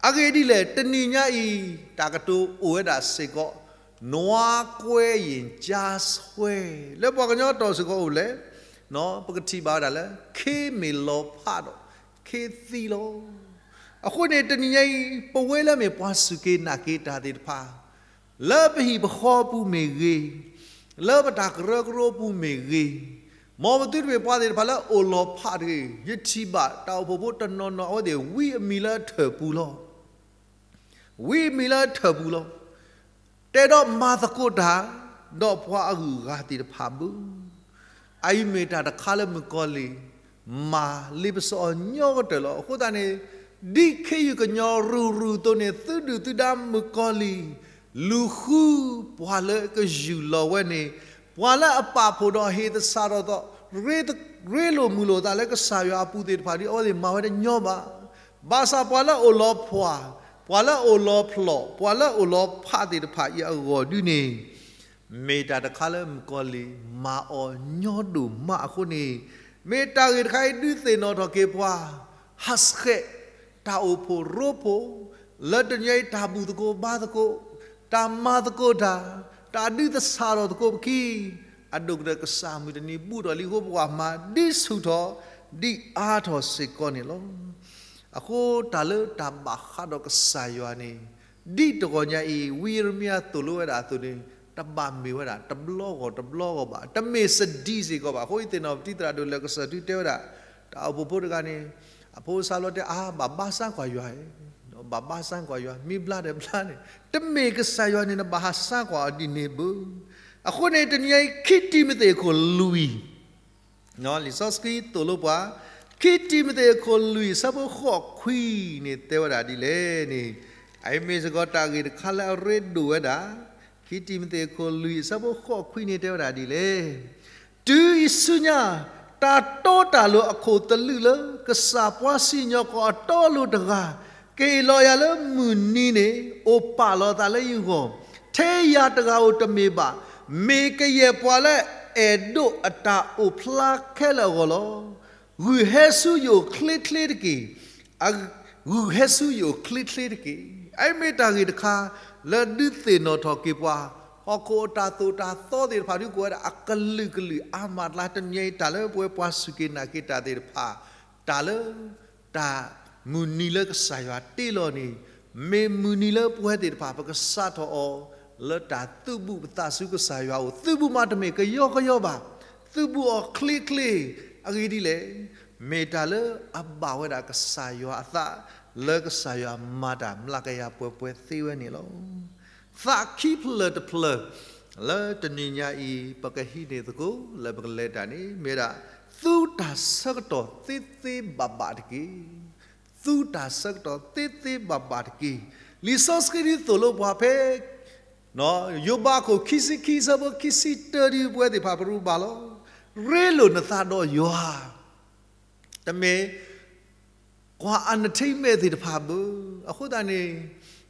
အဂ့ၢ်ဒ်လဲၣ်, တနံၤညါအံၤ တၢ်ကတိၤအိၣ်ဝဲဒၣ်စ့ၢ်ကီး နွားကွဲရင်ကြားဆွဲ လၢပှၤကညီတီၢ်စ့ၢ်ကီးအိၣ်လဲၣ်, ပကထံၣ်ဘၣ်ဝဲဒၣ်လၢ ခ့မ့ၢ်လီၤဖးဒီး ခ့သံလီၤ. အဃိန့ၣ် တနံၤညါအံၤ ပဝဲလၢမ့ၢ်ပှၤစူၢ်က့ၤနာ်က့ၤတၢ်သ့ၣ်တဖၣ် လၢပဟံၣ်ပဃီပူၤမ့ၢ်ဂ့ၤ, လၢပတၢ်ကရၢကရိပူၤမ့ၢ်ဂ့ၤ, မ်ပသုတမ့ၢ်ပှၤသ့ၣ်တဖၣ်လၢအိၣ်လီၤဖးတဂ့ၤ. ယထံၣ်ဘၣ်တၢ်အိၣ်ဖှိၣ်ဖိတနီၤနီၤ အဝဲသ့ၣ်ဝံအမံၤလၢထၢၣ်ပူၤလီၤ. ဝံအမံၤလၢထၢၣ်ပူၤလီၤ. တဲဒီးမၤသကိးတၢ် ဒီးပှၤအဂုၤအဂၤသ့ၣ်တဖၣ်ဘၣ်. အအံၤမ့ၢ်တၢ်တခါလၢမုၣ်ကီၤလံၢ် မၤလ့ပစီအီၤညီကတၢၢ်လီၤ. အဃိသတးန့ၣ် ဒ်ခ့ယုၢ်ကညီရူၤရူၤအသိးန့ၣ် သုဒုၣ်သုဒါမုၣ်ကီၤလံၢ် လူၤဃုပှၤလၢကယူၢ်လီၤဝဲန့ၣ် ပှၤလၢအပာ်ဖှိၣ်ဒီးဟ့ၣ်သဆၣ်ထီၣ်သး ရ့လိာ်မုာ်လိာ်သးလၢကစၢ်ယွၤအပူၤသ့ၣ်တဖၣ်ဒီး အဝဲသ့ၣ်မၤဝဲတညီဘၣ်. ဘၣ်ဆၣ်ပှၤလၢအအိၣ်လီၤဖှၣ်, ပှၤလၢအအိၣ်လီၤဖျိး, ပှၤလၢအအိၣ်လီၤဖးသ့ၣ်တဖၣ်အံၤအဂီၢ်ဒုန့ၣ် မ့ၢ်တၢ်တခါလၢမုၣ်ကီၤလံၢ်မၤအီၤညီဒိၣ်မးအဃိန့ၣ်, မ့ၢ်တၢ်ဂ့ၢ်တခါအံၤဒုးသ့ၣ်နီၣ်ထီၣ်က့ၤပှၤ ဟးဆှဲး တၢ်အိၣ်ဖှိၣ်ရိဖှိၣ် လၢတနံၤအံၤတၢ်ဘူၣ်သကိးဘါသကိး, တၢ်မၤသကိးတၢ်, တၢ်ဒုးသဆၣ်ထီၣ်သကိးပခံ, အဒိၣ်ကတၢၢ်ကစၢ်မုၢ်တနံၤဘူးထီၣ်လံအဃိ ပကဘၣ်မၤဒ်ဆူၣ်ထီၣ် ဒ်အါထီၣ်စ့ၢ်ကီးန့ၣ်လီၤ. အဃိတၢ်လၢတၢ်ဘၣ်ဃးဒီးကစၢ်ယွၤန့ၣ် ဒ်တဂီၤညါအံၤ ဝံယံးရမံယၤသိၣ်လိဝဲဒၣ်အသိးန့ၣ် တဘၣ်မ့ၢ်ဝဲဒၣ်တဘျီဂီၢ်တဘျီဂီၢ်ဘၣ်, တမ့ၢ်စဒံးစ့ၢ်ကီးဘၣ်. အဃိယသ့ၣ်နီၣ်ပတံၤသရၣ်ဒိၣ်လၢကစၢၢ်ထူတဲဝဲဒၣ် တၢ်အိၣ်ဖှိၣ်ဖိတဂၤန့ၣ် အဖိအဆါလီၤတဲ အါ ဘၣ်ဘါစၢ်ကွၢ်ယွၤ, ဘၣ်ဘါစၢ်ကွၢ်ယွၤ မ့ၢ်ဘျါဒီးဘျါန့ၣ် တမ့ၢ်ကစၢ်ယွၤန့ၣ် နဘၣ်ဟးစၢ်ကွၢ်အီၤဒ်န့ၣ်ဘၣ်. အဃိန့ၣ် တနံၤအံၤ ခံတံၤမသ့းအခိၣ်လွံၢ် လံာ်စီဆှံသိၣ်လိပှၤ ခံတံၤမသ့းအခိၣ်လွံၢ် အဆၢဖိဃိးခွံန့ၣ် တဲဝဲဒၣ်ဒ်လဲၣ်န့ၣ်, အအံၤမ့ၢ်စ့ၢ်ကီးတၢ်ဂ့ၢ်တခါလၢအရ့ဒိၣ်ဝဲဒၣ်, ခံတံၤမသ့းအခိၣ်လွံၢ် အဆၢဖိဃိးခွံန့ၣ် တဲဝဲဒၣ်ဒ်လဲၣ်, တုၤအံၤဆူညါ တၢ်တီတၢ်လိၤအခိၣ်သလုးလၢ ကစၢ်ပှၤစံၣ်ညီၣ်ကွီၢ်အတီအလိၤတဂၤ ကဟ့ၣ်လီၤယၤလၢမုၢ်နံၤန့ၣ် အိၣ်ပာ်လီၤအသးလၢယဂီၢ်, ထဲယၤတဂၤဧိၤတမ့ၢ်ဘၣ်, မ့ၢ်ကယဲၢ်ပှၤလၢအဲၣ်ဒိးအတၢ်အိၣ်ဖျါခဲလၢာ်အဂီၢ်လီၤ. ဂုာ်ဟဲဆူယအိၣ်ချ့ချ့တက့ၢ်. ဂုာ်ဟဲဆူယအိၣ်ချ့ချ့တက့ၢ်. အအံၤမ့ၢ်တၢ်ဂ့ၢ်တခါ လၢဒုးသ့ၣ်နီၣ်ထီၣ်က့ၤပှၤ ဟီၣ်ခိၣ်အတၢ်သိၣ်တၢ်သီသ့ၣ်တဖၣ်ဒုးကအိၣ်ဝဲဒၣ်အကလုာ်ကလုာ်အါမးအကျါ တနံၤအံၤတၢ်လၢပဝဲပှၤစူၢ်က့ၤနာ်က့ၤတၢ်သ့ၣ်တဖၣ် တၢ်လၢ တၢ်မုၢ်နံၤလၢကစၢ်ယွၤတ့လီၤန့ၣ် မ့ၢ်မုၢ်နံၤလၢပဝဲသ့ၣ်တဖၣ် ပကစးထီၣ်အီၤ လၢတၢ်သုးဘူးပသးဆူကစၢ်ယွၤအအိၣ် သုးဘူးမးတမ့ၢ်ကယီကယီဘၣ်, သုးဘူးအီၤချ့ချ့, အဂ့ၢ်ဒ်လဲၣ်, မ့ၢ်တၢ်လၢအဘၣ်ဝဲဒၣ်ကစၢ်ယွၤအသး လၢကစၢ်ယွၤမၤတၢ်မျးကယၤပှဲၤပှဲၤသ့ဝဲန့ၣ်လီၤ. သးခံဖျၢၣ်တဖျၢၣ် လၢတနံၤညါအံၤ ပကဟံးန့ၢ်သကိး လၢပကလဲၤတၢ်န့ၣ် မ့ၢ်ဝဲဒၣ် သူတၢ်ဆၢကတီၢ်သ့သ့ဘၣ်ဘၣ်တက့ၢ်. သူတၢ်ဆၢကတီၢ်သ့သ့ဘၣ်ဘၣ်တက့ၢ်. လံာ်စီဆှံဒ်သိးလိပှၤဖဲ ယိၤဘးခိၣ်ခံဆံခံ အဆၢဖိခံဆံတၢဒ်ပဝဲသ့ၣ်တဖၣ်ပရူးဘၣ်လီၤ. ရ့လိာ်နသးဒီးယွၤ တမ့ၢ် ကွၢ်အနထံမဲာ်သ့ၣ်တဖၣ်ဘၣ်. အဃိသတးန့ၣ်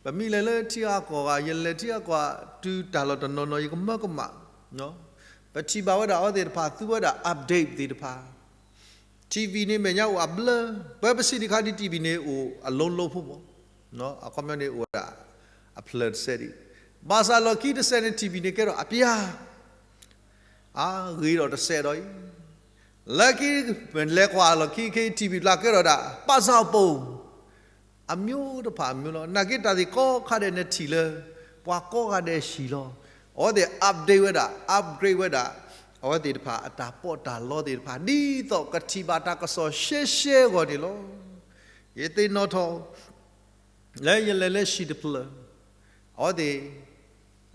ပမ့ၢ်လဲၤလၢထံအကီၢ်ဂၤ ယလဲၤထံအကီၢ်ဂၤ တုၤတၢ်လီၢ်တနီၤနီၤ ယကမၢကမၣ်, ပထံၣ်ဘၣ်ဝဲဒၣ်အဝဲသ့ၣ်တဖၣ် သူဝဲဒၣ် update သ့ၣ်တဖၣ်, TV န့ၣ်မဲာ်ညါအိၣ်အဘျၢ, ပဝဲပစံးတခါဒ် TV န့ၣ်အိၣ်အလိၤလိၤဖိမး, အခီပညီန့ၣ်အိၣ်ဝဲဒၣ်အဖျၢၣ်တစဲးဒံး, ဘၣ်ဆၣ်လီၢ်ခံတစဲးန့ၣ် TV န့ၣ်ကဲထီၣ်အပျၢ် အဂ့ၤဒီးတစဲးဒီးအံၤ, လၢခံ လဲၤကွၢ်လီၢ်ခံခဲအံၤ TV တဖျၢၣ်ကဲထီၣ်ဒၣ် ပာ်စၢ်ပိာ် အမျိုးတဖၣ်အမျိုးလီၤ. နာ်က့တၢ်သ့ၣ်ကိးခါဒဲးနထံၣ်လၢ ပှၤကိးဂၤဒဲးဟံၣ်လီၤ. အဝဲသ့ၣ် update ဝဲဒၣ် upgrade ဝဲဒၣ် အဝဲသ့ၣ်တဖၣ်အတၢ်ပီးတၢ်လီသ့ၣ်တဖၣ် ဒ်သိးကထံၣ်ဘၣ်တၢ်ကစီၣ်ရှဲရှဲအဂီၢ်န့ၣ်လီၤ. ယသ့ၣ်နီၣ်ထီၣ် လၢယလဲၤလၢဟံၣ်တဖျၢၣ် အဝဲသ့ၣ်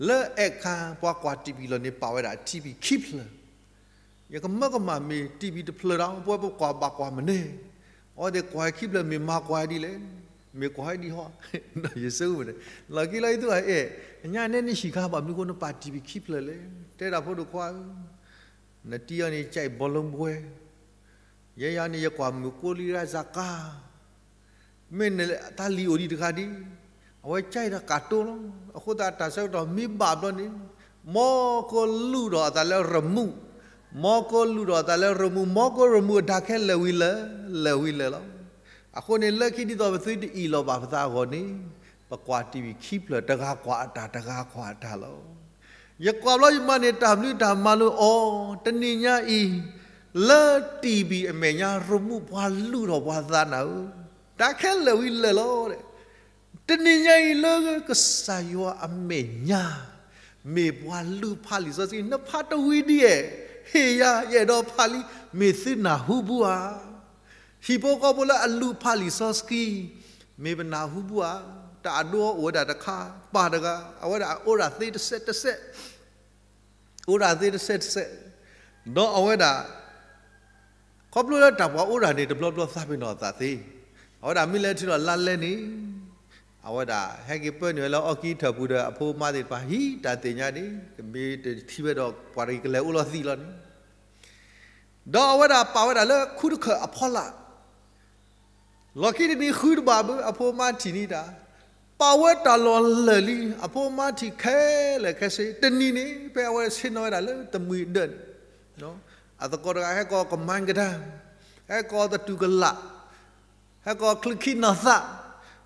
လၢအဲၣ်ခါပှၤကွၢ် TV လီၢ်န့ၣ် ပာ်ဝဲဒၣ် TV ခံဖျၢၣ်, ယကမၢကမၣ်မ့ၢ် TV တဖျၢၣ်ဒီး ပဝဲပကွၢ်ဘၣ်ကွၢ်မနုၤ, အဝဲသ့ၣ်ကွၢ်ခံဖျၢၣ် မ့ၢ်မၤကွၢ်ဒ်လဲၣ်, မ့ၢ်ကွၢ်ဒ်ဟီ, ဒီးယဆိကမိၣ်န့ၣ် လီၢ်ခံလၢယသူၣ်အအဲၣ်, အညါနဲနဟံၣ်ခါဘၣ်မနုၤဃိနပာ် TV ခံဖျၢၣ်လဲၣ်, တဲဒၣ်ဖိဒိၣ်ခွါဧၢ, နတံၤအီၤန့ၣ် ကြိုက်ဘောလုံးပွဲ, ယဲယၤန့ၣ် ယကွၢ်မုၢ်ကိလံရၢစၢ်ကါ မ့ၢ်နတၢ်လံၤအိၣ်ဒံးတဂၤဒံး, အဝဲကဲဒီးကၢ်တိလီၤ. အဃိသတးတၢ်ဆၢကတီၢ်မ့ၢ်ဘၣ်ဘျီန့ၣ်, မီကိလူၢ်ဒီးအသးလၢ remote, မီကိလူၢ်ဒီးအသးလၢ remote, မီကိ remote အတၢ်ခဲလၢာ်ဝံၤလၢာ်, လၢာ်ဝံၤလၢာ်လီၤ. အဃိန့ၣ် လၢခံဒ်သိးပသုတအ့ၣ်လိာ်ဘၣ်ပသးအဂီၢ်န့ၣ်, ပကွၢ် TV ခံဖျၢၣ် တဂၤကွၢ်အတၢ် တဂၤကွၢ်အတၢ်လီၤ. ယကွၢ်ဘျီယမၤန့ၢ်တၢ်ဘျုးတၢ်မၤလိအီၤ, တနံၤညါအံၤ လၢ TV အမဲာ်ညါ remote ပှၤလူၢ်ထီၣ်ပှၤသးနၤဧၢ, တၢ်ခဲလၢာ်ဝံၤလၢာ်လီၤ. တနံၤညါအံၤလၢကစၢ်ယွၤအမဲာ်ညါ, မ့ၢ်ပှၤလူၢ်ဖးလံာ်စီဆှံ နဖးတဝံၤဒ်အဲၣ်, ဟ့ၣ်ယၤ ယအဲၣ်ဒိးဖးလံ, မ့ၢ်သုနၢ်ဟူဘူဧါ. ဟံၣ်ဖိဃီဖိလၢအလူၢ်ဖးလံာ်စီဆှံ, မ့ၢ်ပနၢ်ဟူဘူဧါ. တၢ်အဒိအိၣ်ဝဲဒၣ်တခါ, ပၢ်တဂၤ အဝဲဒၣ်အိၣ်ဒၣ်သ့တစဲးတစဲး အိၣ်ဒၣ်သ့တစဲးတစဲး, ဒီးအဝဲဒၣ် ခီဖျိလၢတၢ်ပှၤအိၣ်ဒၣ်န့ၣ် တဘျီဘျီသးပ့ၤနီၣ်အသးသ့, အဝဲဒၣ်မ့ၢ်လဲၤထံၣ်ဒီးလါလဲန့ၣ်, အဝဲဒၣ်ဟဲက့ၤပၢနုာ်ဝဲလၢအီၣ်ကံထၢၣ်ပူၤဒီးအဖိအမါသ့ၣ်တဖၣ် ဟံးတၢ်သ့ၣ်ညါန့ၣ် ကမ့ၢ်တထံၣ်ဝဲဒီးပှၤတဂၤကလဲၤအိၣ်လီၤသံးလီၤန့ၣ်, ဒီးအဝဲဒၣ်ပာ်ဝဲဒၣ်လၢခူတခၢၣ်အဖီလာ် လီၢ်ခံတနံၤဃုတဘၣ်ဘၣ် အဖိအမါထံၣ်န့ၣ်တၢ်, ပာ်ဝဲတၢ်လီၢ်လၢာ်လံ အဖိအမါထံၣ်ခဲလၢာ်ခဲဆ့, တနံၤန့ၣ် ဖဲအဝဲဆ့ၣ်နီၤဝဲဒၣ်လၢတမှံၤဒၢးန့ၣ်, အသကိးတဂၤဟဲကိးကမၤကဒါ, ဟဲကိးသတူၢ်ကလာ်, ဟဲကိးချုးခံနီၤသး,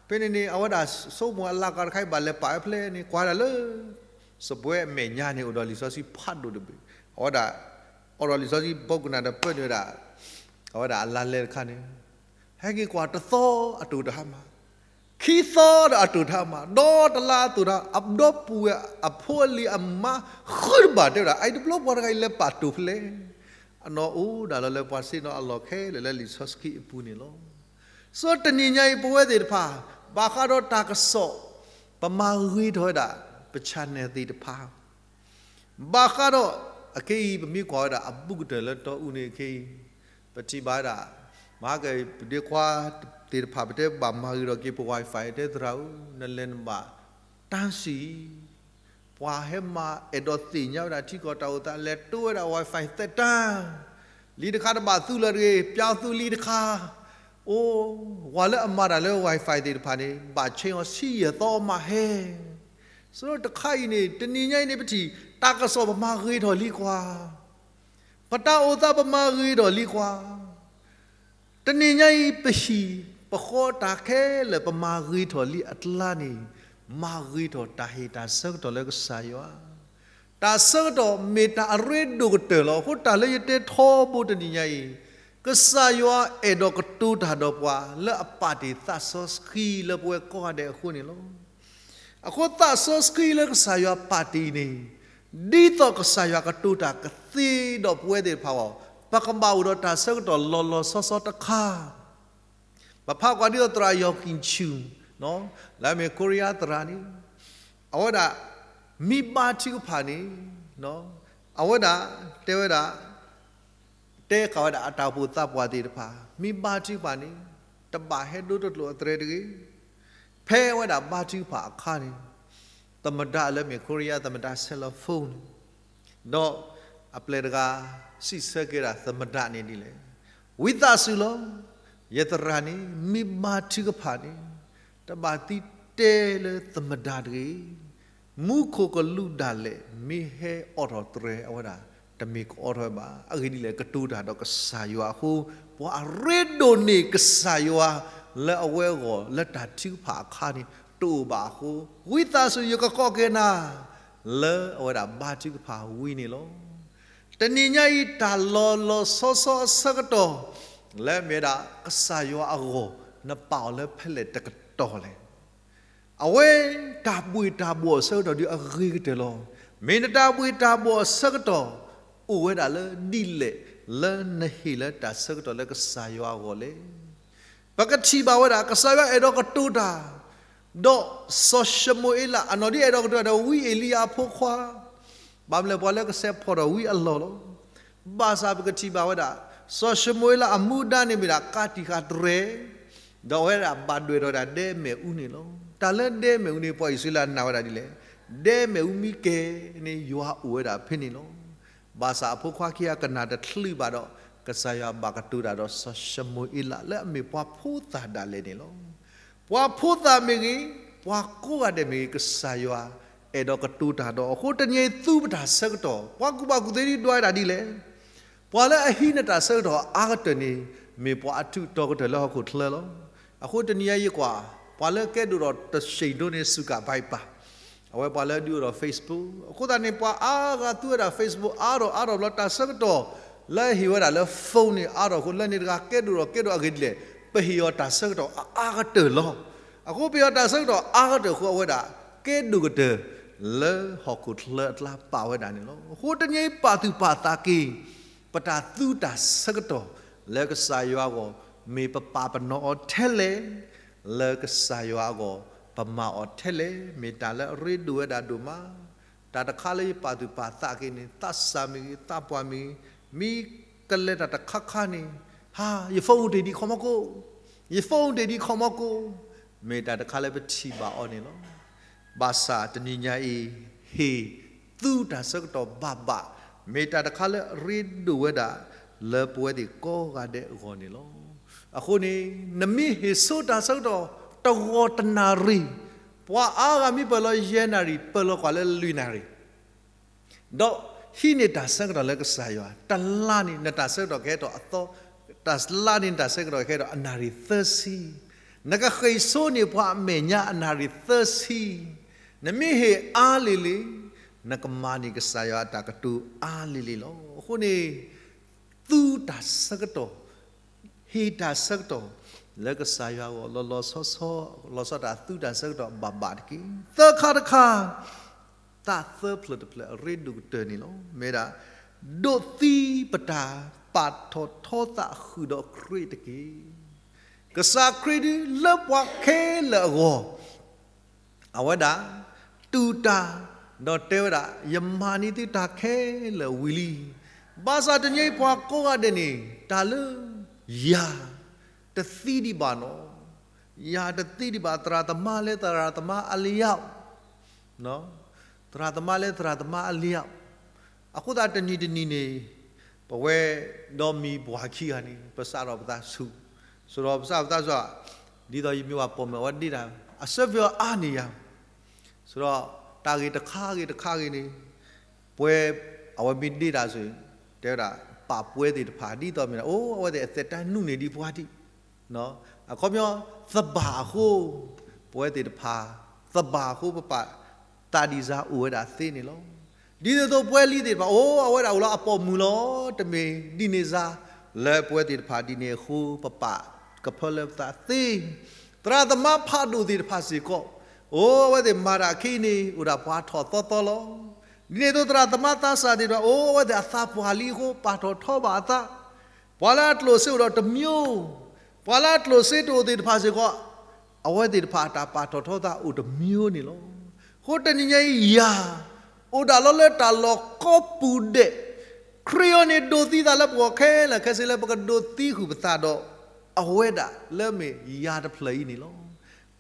ဖဲန့ၣ်န့ၣ် အဝဲဒၣ်ဆိကမိၣ်အလၤကပီၤတခါအံၤ ဘၣ်လဲၤပာ်ဝဲဖဲလဲၣ်န့ၣ် ကွၢ်ဒၣ်လၢ စပွဲအမဲာ်ညါန့ၣ်အိၣ်ဒီးလံာ်စီဆှံဖးဒိၣ်တဘ့ၣ်, အဝဲဒၣ် အိၣ်ဒီးလံာ်စီဆှံဘီကနၣ်ဒီးပၢနုာ်ဝဲဒၣ် အဝဲဒၣ်အလါလဲတခါန့ၣ်, ဟဲက့ၤကွၢ်တသီအတိၢ်တဟါမၢ်, ခံသီဒီးအတိၢ်တဟါမၢ်, ဒီးတလါအတိၢ်တဟါ, အဒီပုၢ်ဝဲၢ်အဖိအလံၤအမါဃုတဘၣ်တဲဝဲဒၣ် အအံၤတဘျီပှၤတဂၤအံၤလဲၤပာ်တိၢ်ဖဲလဲၣ်, အနီၢ်အိၣ်ဒၣ်လီၤလၢပှၤဆ့ၣ်နီၤအလီၢ်ခဲလၢာ်လၢလံာ်စီဆှံအပူၤန့ၣ်လီၤ. ဆိတနံၤညါအံၤ ပဝဲသ့ၣ်တဖၣ် ဘၣ်ဃးဒီးတၢ်ကစီၣ် ပမၤဂ့ၤထီၣ်ဝဲဒၣ် ပ channel သ့ၣ်တဖၣ် ဘၣ်ဃးဒီး အခဲအံၤ ပမ့ၢ်ကွၢ်ဝဲဒၣ်အဘူးကတၢၢ်လၢတီအူန့ၣ်အခဲအံၤ, ပထံၣ်ဘၣ်ဝဲဒၣ် မဟါက ပဒ့ခွါသ့ၣ်တဖၣ် ပတဲဘၣ်မၤဂ့ၤထီၣ်က့ၤပ Wi-Fi တဲသရၣ်ဧၢ, နလဲၤနဘၣ်တၢ်စံး ပှၤဟဲမၤအဲၣ်ဒိးသ့ၣ်ညါဝဲဒၣ်ထံကီၢ်တၢ်အိၣ်သး လဲၤတိဝဲဒၣ် Wi-Fi သၢတၢ်, လံာ်တခါတဘၣ်သူလၢၤတဂ့ၤ ပျါသူလံတခါ, အိၣ် ဝၤလၢအမၤတၢ်လၢ Wi-Fi သ့ၣ်တဖၣ်န့ၣ် ဘၣ်ဆဲးအီၤဆံယဲၢ်သီမးဟဲ ဆိတခါအံၤန့ၣ် တနံၤညါအံၤန့ၣ် ပထံၣ် တၢ်ကစီၣ်ပမၤဂ့ၤထီၣ်လံကွၢ်, ပတၢ်အိၣ်သးပမၤဂ့ၤထီၣ်လံကွၢ်, တနံၤညါအံၤ ပဟံၣ် ပဃီတၢ်ခဲလၢာ် ပမၤဂ့ၤထီၣ်လံအကျါန့ၣ် မၤဂ့ၤထီၣ်တၢ်ဟ့ၣ်တၢ်ဆၢကတီၢ်လၢကစၢ်ယွၤ, တၢ်ဆၢကတီၢ်မ့ၢ်တၢ်အရ့ဒိၣ်ကတၢၢ်လီၤ. အဃိတၢ်လၢယတဲထီဘိတနံၤညါအံၤ, ကစၢ်ယွၤအဲၣ်ဒိးကတိၤတၢ်ဒီးပှၤ လၢအပာ်တ့ၢ်သးစီဆှံလၢပဝဲကိးဂၤဒဲးအဃိန့ၣ်လီၤ. အဃိသးစီဆှံလၢကစၢ်ယွၤပာ်တ့ၢ်အံၤန့ၣ်, ဒ်သိးကစၢ်ယွၤကတိၤတၢ်ကသ့ဒီးပဝဲသ့ၣ်တဖၣ်အဂီၢ်, ပကဘၣ်အိၣ်ဒီးတၢ်ဆၢကတီၢ်လီၤလီၤဆီဆီတခါ ပဖးကွၢ်ဒ်သိးသရၣ်ယီၤကံၣ်ဆူၣ်, လၢအမ့ၢ်ခိရံယါသရၣ်န့ၣ်, အဝဲဒၣ် မ့ၢ်ဘါထုကဖၣ်န့ၣ်, အဝဲဒၣ်တဲဝဲဒၣ် တဲဃာ်ဝဲဒၣ်အတၢ်အိၣ်ဖှိၣ်သးပှၢ်သ့ၣ်တဖၣ် မ့ၢ်ဘါထုကဖၣ်န့ၣ် တဘၣ်ဟဲဒိတကျိာ်အသရဲတဂ့ၤ. ဖဲအဝဲဒၣ်ဘါထုကဖၣ်အခါန့ၣ်, သမ္မတလၢအမ့ၢ်ခိရံယါသမ္မတ cell phone န့ၣ် ဒီးအပျဲၢ်တဂၤ စံးဆၢက့ၤဒၣ်သမ္မတန့ၣ်ဒ်လဲၣ်, ဝံသးစူၤလီၤ, ယသရၣ်န့ၣ် မ့ၢ်ဘါထုကဖၣ်န့ၣ် တဘၣ်သံ တဲလၢသမဒါတဂ့ၤ, မူခိၣ်ကလူးဒၣ်လဲာ် မ့ၢ်ဟဲအိးထီၣ်တြဲၤအဝဲဒၣ် တမ့ၢ်ကအိးထီၣ်ဝဲဘၣ်. အဂ့ၢ်ဒ်လဲၣ် ကတိၤတၢ်ဒီးကစၢ်ယွၤအဃိ, ပှၤအရ့ဒိၣ်န့ၢ်ကစၢ်ယွၤလၢအဝဲအဂီၢ် လၢတၢ်ထုကဖၣ်အခါန့ၣ် တအိၣ်ဘၣ်အဃိ, ဝံသးစူၤယကကိးက့ၤနၤ လၢအဝဲဒၣ်ဘါထုကဖၣ်ဝံၤန့ၣ်လီၤ. တနံၤညါအံၤ တၢ်လီၤလီၤဆီဆီအဆၢကတီၢ် လၢမ့ၢ်ဝဲဒၣ်ကစၢ်ယွၤအဂီၢ် နပာ်အီၤလၢဖဲလဲၣ်တကတီၢ်လဲၣ်. အဝဲတၢ်ဘှ့ၣ်တၢ်ဘှီၣ်အဆၢကတီၢ်ဒုးအဂ့ၤကတၢၢ်လီၤ. မ့ၢ်နတၢ်ဘှ့ၣ်တၢ်ဘှီၣ်အဆၢကတီၢ် အိၣ်ဝဲဒၣ်လၢဒ်လဲၣ် လၢနဟ့ၣ်လၢတၢ်ဆၢကတီၢ်လၢကစၢ်ယွၤအဂီၢ်လဲၣ်. ပကထံၣ်ဘၣ်ဝဲဒၣ် ကစၢ်ယွၤအဲၣ်ဒိးကတိၤတၢ် ဒီးစီၤၡမူၤအ့လး အနီၢ်ဒ်အဲၣ်ဒိးကတိၤတၢ်ဒီးဝံအ့လံယၤအဖိခွါ, ဘၣ်မနုၤလဲၣ် ပှၤလၢကဆဲးဖီၣ်ထီၣ်ဝံအလီၢ်လီၤ. ဘၣ်ဆၣ်ပကထံၣ်ဘၣ်ဝဲဒၣ် စီၤၡမူၤအ့လးအမူဒါန့ၣ်မ့ၢ်ဒၣ် ကးတံာ်ဃာ်တြဲၤ, ဒီးအဝဲဒၣ်ဘၣ်ဒွဲၣ်ထီၣ်ဝဲဒၣ်ဒဲမဲာ်အူန့ၣ်လီၤ. တၢ်လၢဒဲမဲာ်အူန့ၣ် ပှၤအံၣ်စရ့လးနာ်ဝဲဒၣ်ဒ်လဲၣ်. ဒဲမဲာ်အူမ့ၢ်ကဲၤန့ၣ် ယွၤအိၣ်ဝဲဒၣ်ဖဲန့ၣ်လီၤ. ဘၣ်ဆၣ်အဖိခွါခံဂၤကနၣ်တချုးဘၣ်ဒီး ကစၢ်ယွၤဘၣ်ကတိၤတၢ်ဒီးစီၤၡမူၤအ့လး လၢအမ့ၢ်ပှၤဖိသၣ်ဒၣ်လဲာ်န့ၣ်လီၤ. ပှၤဖိသၣ်မ့ၢ်ဂ့ၤ, ပှၤကိးဂၤဒဲးမ့ၢ်ဂ့ၤ, ကစၢ်ယွၤအဲၣ်ဒိးကတိၤတၢ်ဒီး အဃိတနံၤအံၤသုပတၢ်ဆၢကတီၢ်, ပှၤကူၣ်ဘၣ်ကူၣ်သ့ဒ်ဒွးဝဲဒၣ်ဒ်လဲၣ်. ပှၤလၢအဟံးနတၢ်ဆၢကတီၢ်အါကတၢၢ်န့ၣ် မ့ၢ်ပှၤအထူးအတီၤကတၢၢ်လၢဟီၣ်ခိၣ်ချၢလီၤ. အဃိတနံၤအံၤယကွၢ် ပှၤလၢကဲဒိၣ်ဒီးတဆံးဒိၣ်န့ၣ် စူးကါဘၣ်ပၢ် အဝဲပှၤလၢဒုးအိၣ်ဒီး Facebook, အဃိသတးန့ၣ် ပှၤအါဂၤသူဝဲဒၣ် Facebook အါထီၣ်အါထီၣ်ဘျီ တၢ်ဆၢကတီၢ်လၢဟ့ၣ်ဝဲဒၣ်လၢ phone န့ၣ် အါထီၣ်အဃိ လၢန့ၣ်တဂၤကဲဒိၣ်ဒီးကဲဒိၣ်အဂ့ၢ်ဒ်လဲၣ်, ပဟ့ၣ်အီၤတၢ်ဆၢကတီၢ်အအါကတၢၢ်လီၤ. အဃိပဟ့ၣ်အီၤတၢ်ဆၢကတီၢ်အါကတၢၢ်အဃိ အဝဲဒၣ်ကဲဒိၣ်ကတၢၢ် လၢဟီၣ်ခိၣ်ချၢအကျါပာ်ဝဲဒၣ်န့ၣ်လီၤ. အဃိတနံၤအံၤပာ်သူၣ်ပာ်သးက့ၤ ပတၢ်သူတၢ်ဆၢကတီၢ်လၢကစၢ်ယွၤအဂီၢ် မ့ၢ်ပပာ်ပနီၣ်အီၤထဲလဲၣ်, လၢကစၢ်ယွၤအဂီၢ် ပမၤအီၤထဲလဲၣ်, မ့ၢ်တၢ်လၢအရ့ဒိၣ်ဝဲဒၣ်ဒိၣ်မး. တၢ်တခါလၢယပာ်သူၣ်ပာ်သးက့ၤန့ၣ် သးစၢ်မ့ၢ်ဂ့ၤ, သးပှၢ်မ့ၢ်ဂ့ၤ, မ့ၢ်ကလဲၤတၢ်တခါခါန့ၣ်, ဟါ, ယ phone တ့ၢ်ဒံးခီမီကိ, ယ phone တ့ၢ်ဒံးခီမီကိ, မ့ၢ်တၢ်တခါလၢပထံၣ်ဘၣ်အီၤန့ၣ်လီၤ. ဘၣ်ဆၣ်တနံၤညါအံၤ ဟ့ၣ်သူတၢ်ဆၢကတီၢ်ဘၣ်ဘၣ်, မ့ၢ်တၢ်တခါလၢအရ့ဒိၣ်ဝဲဒၣ် လၢပဝဲသ့ၣ်ကိးဂၤဒဲးအဂီၢ်န့ၣ်လီၤ. အဃိန့ၣ် နမ့ၢ်ဟ့ၣ်ဆိတၢ်ဆၢကတီၢ် တဂီၤတနၣ်ရံၣ်, ပှၤအါဂၤမ့ၢ်ပၢၢ်လီၤယဲၢ်နၣ်ရံၣ် ပၢၢ်လီၤကွၢ်လၢလွံၢ်နၣ်ရံၣ် ဒီးဟံးန့ၢ်တၢ်ဆၢကတီၢ်လၢကစၢ်ယွၤ, တလါန့ၣ် နတၢ်ဆၢကတီၢ်ကဟဲထီၣ်အသီ, တလါန့ၣ် နတၢ်ဆၢကတီၢ်ကဟဲထီၣ်အနၣ်ရံၣ်သၢဆံ, နကဃ့ၢ်ဆိန့ၢ်ပှၤအမဲာ်ညါအနၣ်ရံၣ်သၢဆံ, နမ့ၢ်ဟ့ၣ်အါလံၤလံၤ, နကမၤန့ၢ်ကစၢ်ယွၤအတၢ်ကတိၤအါလံၤလံၤလီၤ. အဃိန့ၣ် သူတၢ်ဆၢကတီၢ် ဟ့ၣ်တၢ်ဆၢကတီၢ် လၢကစၢ်ယွၤအဂီၢ် လီၤလီၤဆီဆီ, လီၤဆီတၢ်သူတၢ်ဆၢကတီၢ်ဘၣ်ဘၣ်တက့ၢ်. သၢခါတခါ, သၢဖျၢၣ်တဖျၢၣ်အရ့ဒိၣ်ကတၢၢ်န့ၣ်လီၤ. မ့ၢ်ဒၣ် ဒိးသံပတၢ်ပာ်ထီၣ်ထီသးဃုာ်ဒီးခရံာ်တက့ၢ်. ကစၢ်ခရံာ်ဒုးလၢပှၤခဲလၢာ်အဂီၢ် အဝဲဒၣ် တူၢ်တၢ် ဒီးတဲဝဲဒၣ် ယမၤန့ၢ်သုတၢ်ခဲလၢာ်ဝံၤလံ. ဘၣ်ဆၣ်တနံၤအံၤပှၤကိးဂၤဒဲးန့ၣ် တၢ်လၢ ယၤ တသံဒံးဘၣ်နီၤ, ယၤတသံဒံးဘၣ်, သရၣ်သမါလၢသရၣ်သမါအလံယၤ သရၣ်သမါလၢသရၣ်သမါအလံယၤ, အဃိသတးတနံၤတနံၤန့ၣ် ပဝဲဒီးမံၤပှၢ်ခံဂၤန့ၣ် ပစးထီၣ်ပသးဆူၣ်, စးထီၣ်ပစးထီၣ်ပသးဆူၣ်, ဒ်သိးယမ့ၢ်ပှၤပိာ်မုၣ်အဝဲဒ့တၢ် အစၢဖ့အီၤအါန့ၢ်ယၤ, စးထီၣ်တၢ်ဂ့ၢ်တခါဂ့ၢ်တခါဂ့ၢ်န့ၣ် ပှဲၤ အဝဲမ့ၢ်ဒ့တၢ်ဆိၣ် တဲဝဲဒၣ် ပာ်ပှဲၤသ့ၣ်တဖၣ် ဒ်သိးမ့ၢ်ဒၣ် အိၣ် အဝဲသ့ၣ်အသက်တမ်းနုာ်န့ၢ်ဒံးပှၤဒံး, အခီပညီ သဘၣ်အဃိ ပဝဲသ့ၣ်တဖၣ် သဘၣ်အဃိ ပပာ်သးဒံးစါအိၣ်ဝဲဒၣ်သ့န့ၣ်လီၤ. ဒ်န့ၣ်အသိးပဝဲလံသ့ၣ်တဖၣ် အိၣ် အဝဲဒၣ်အိၣ်လၢအပိာ်မုၣ်လီၤ တမ့ၢ်ဒ်န့ၣ်စါ, လၢပဝဲသ့ၣ်တဖၣ်ဒ်န့ၣ်အဃိ ပပာ်ကဖၢလၢပသးသ့ သရၣ်သမါဖးဒိၣ်သ့ၣ်တဖၣ်စ့ၢ်ကီး, အိၣ် အဝဲသ့ၣ်မၤတၢ်အခံန့ၣ် အိၣ်ဒၣ်ပှၤထီၣ်သီသီလီၤ. ဒ်န့ၣ်အသိး သရၣ်သမါသးစၢ်သ့ၣ်တဖၣ် အိၣ် အဝဲသ့ၣ်အသးပှၢ်လံအဃိ ပာ်ထီၣ်ထီဘၣ်အသး, ပှၤလၢအကျိၣ်စ့အိၣ်ဒီးတမျိုး, ပှၤလၢအကျိၣ်စ့တအိၣ်သ့ၣ်တဖၣ်စ့ၢ်ကီး, အဝဲသ့ၣ်တဖၣ်အတၢ်ပာ်ထီၣ်ထီသးအိၣ်တမျိုးန့ၣ်လီၤ. အဃိတနံၤညါအံၤယၤ အိၣ်ဒၣ်လီၤလၢတၢ်လီၢ်ကိးပူၤဒဲး, ခရံာ်အံၤန့ၣ်ဒိးသံသးလၢပဂီၢ်ခဲလၢာ်ခဲဆ့လၢပကဒိးသံဃုာ်ပသးဒီး အဝဲဒၣ်လၢအမ့ၢ်ယၤတဖျၢၣ်အံၤန့ၣ်လီၤ.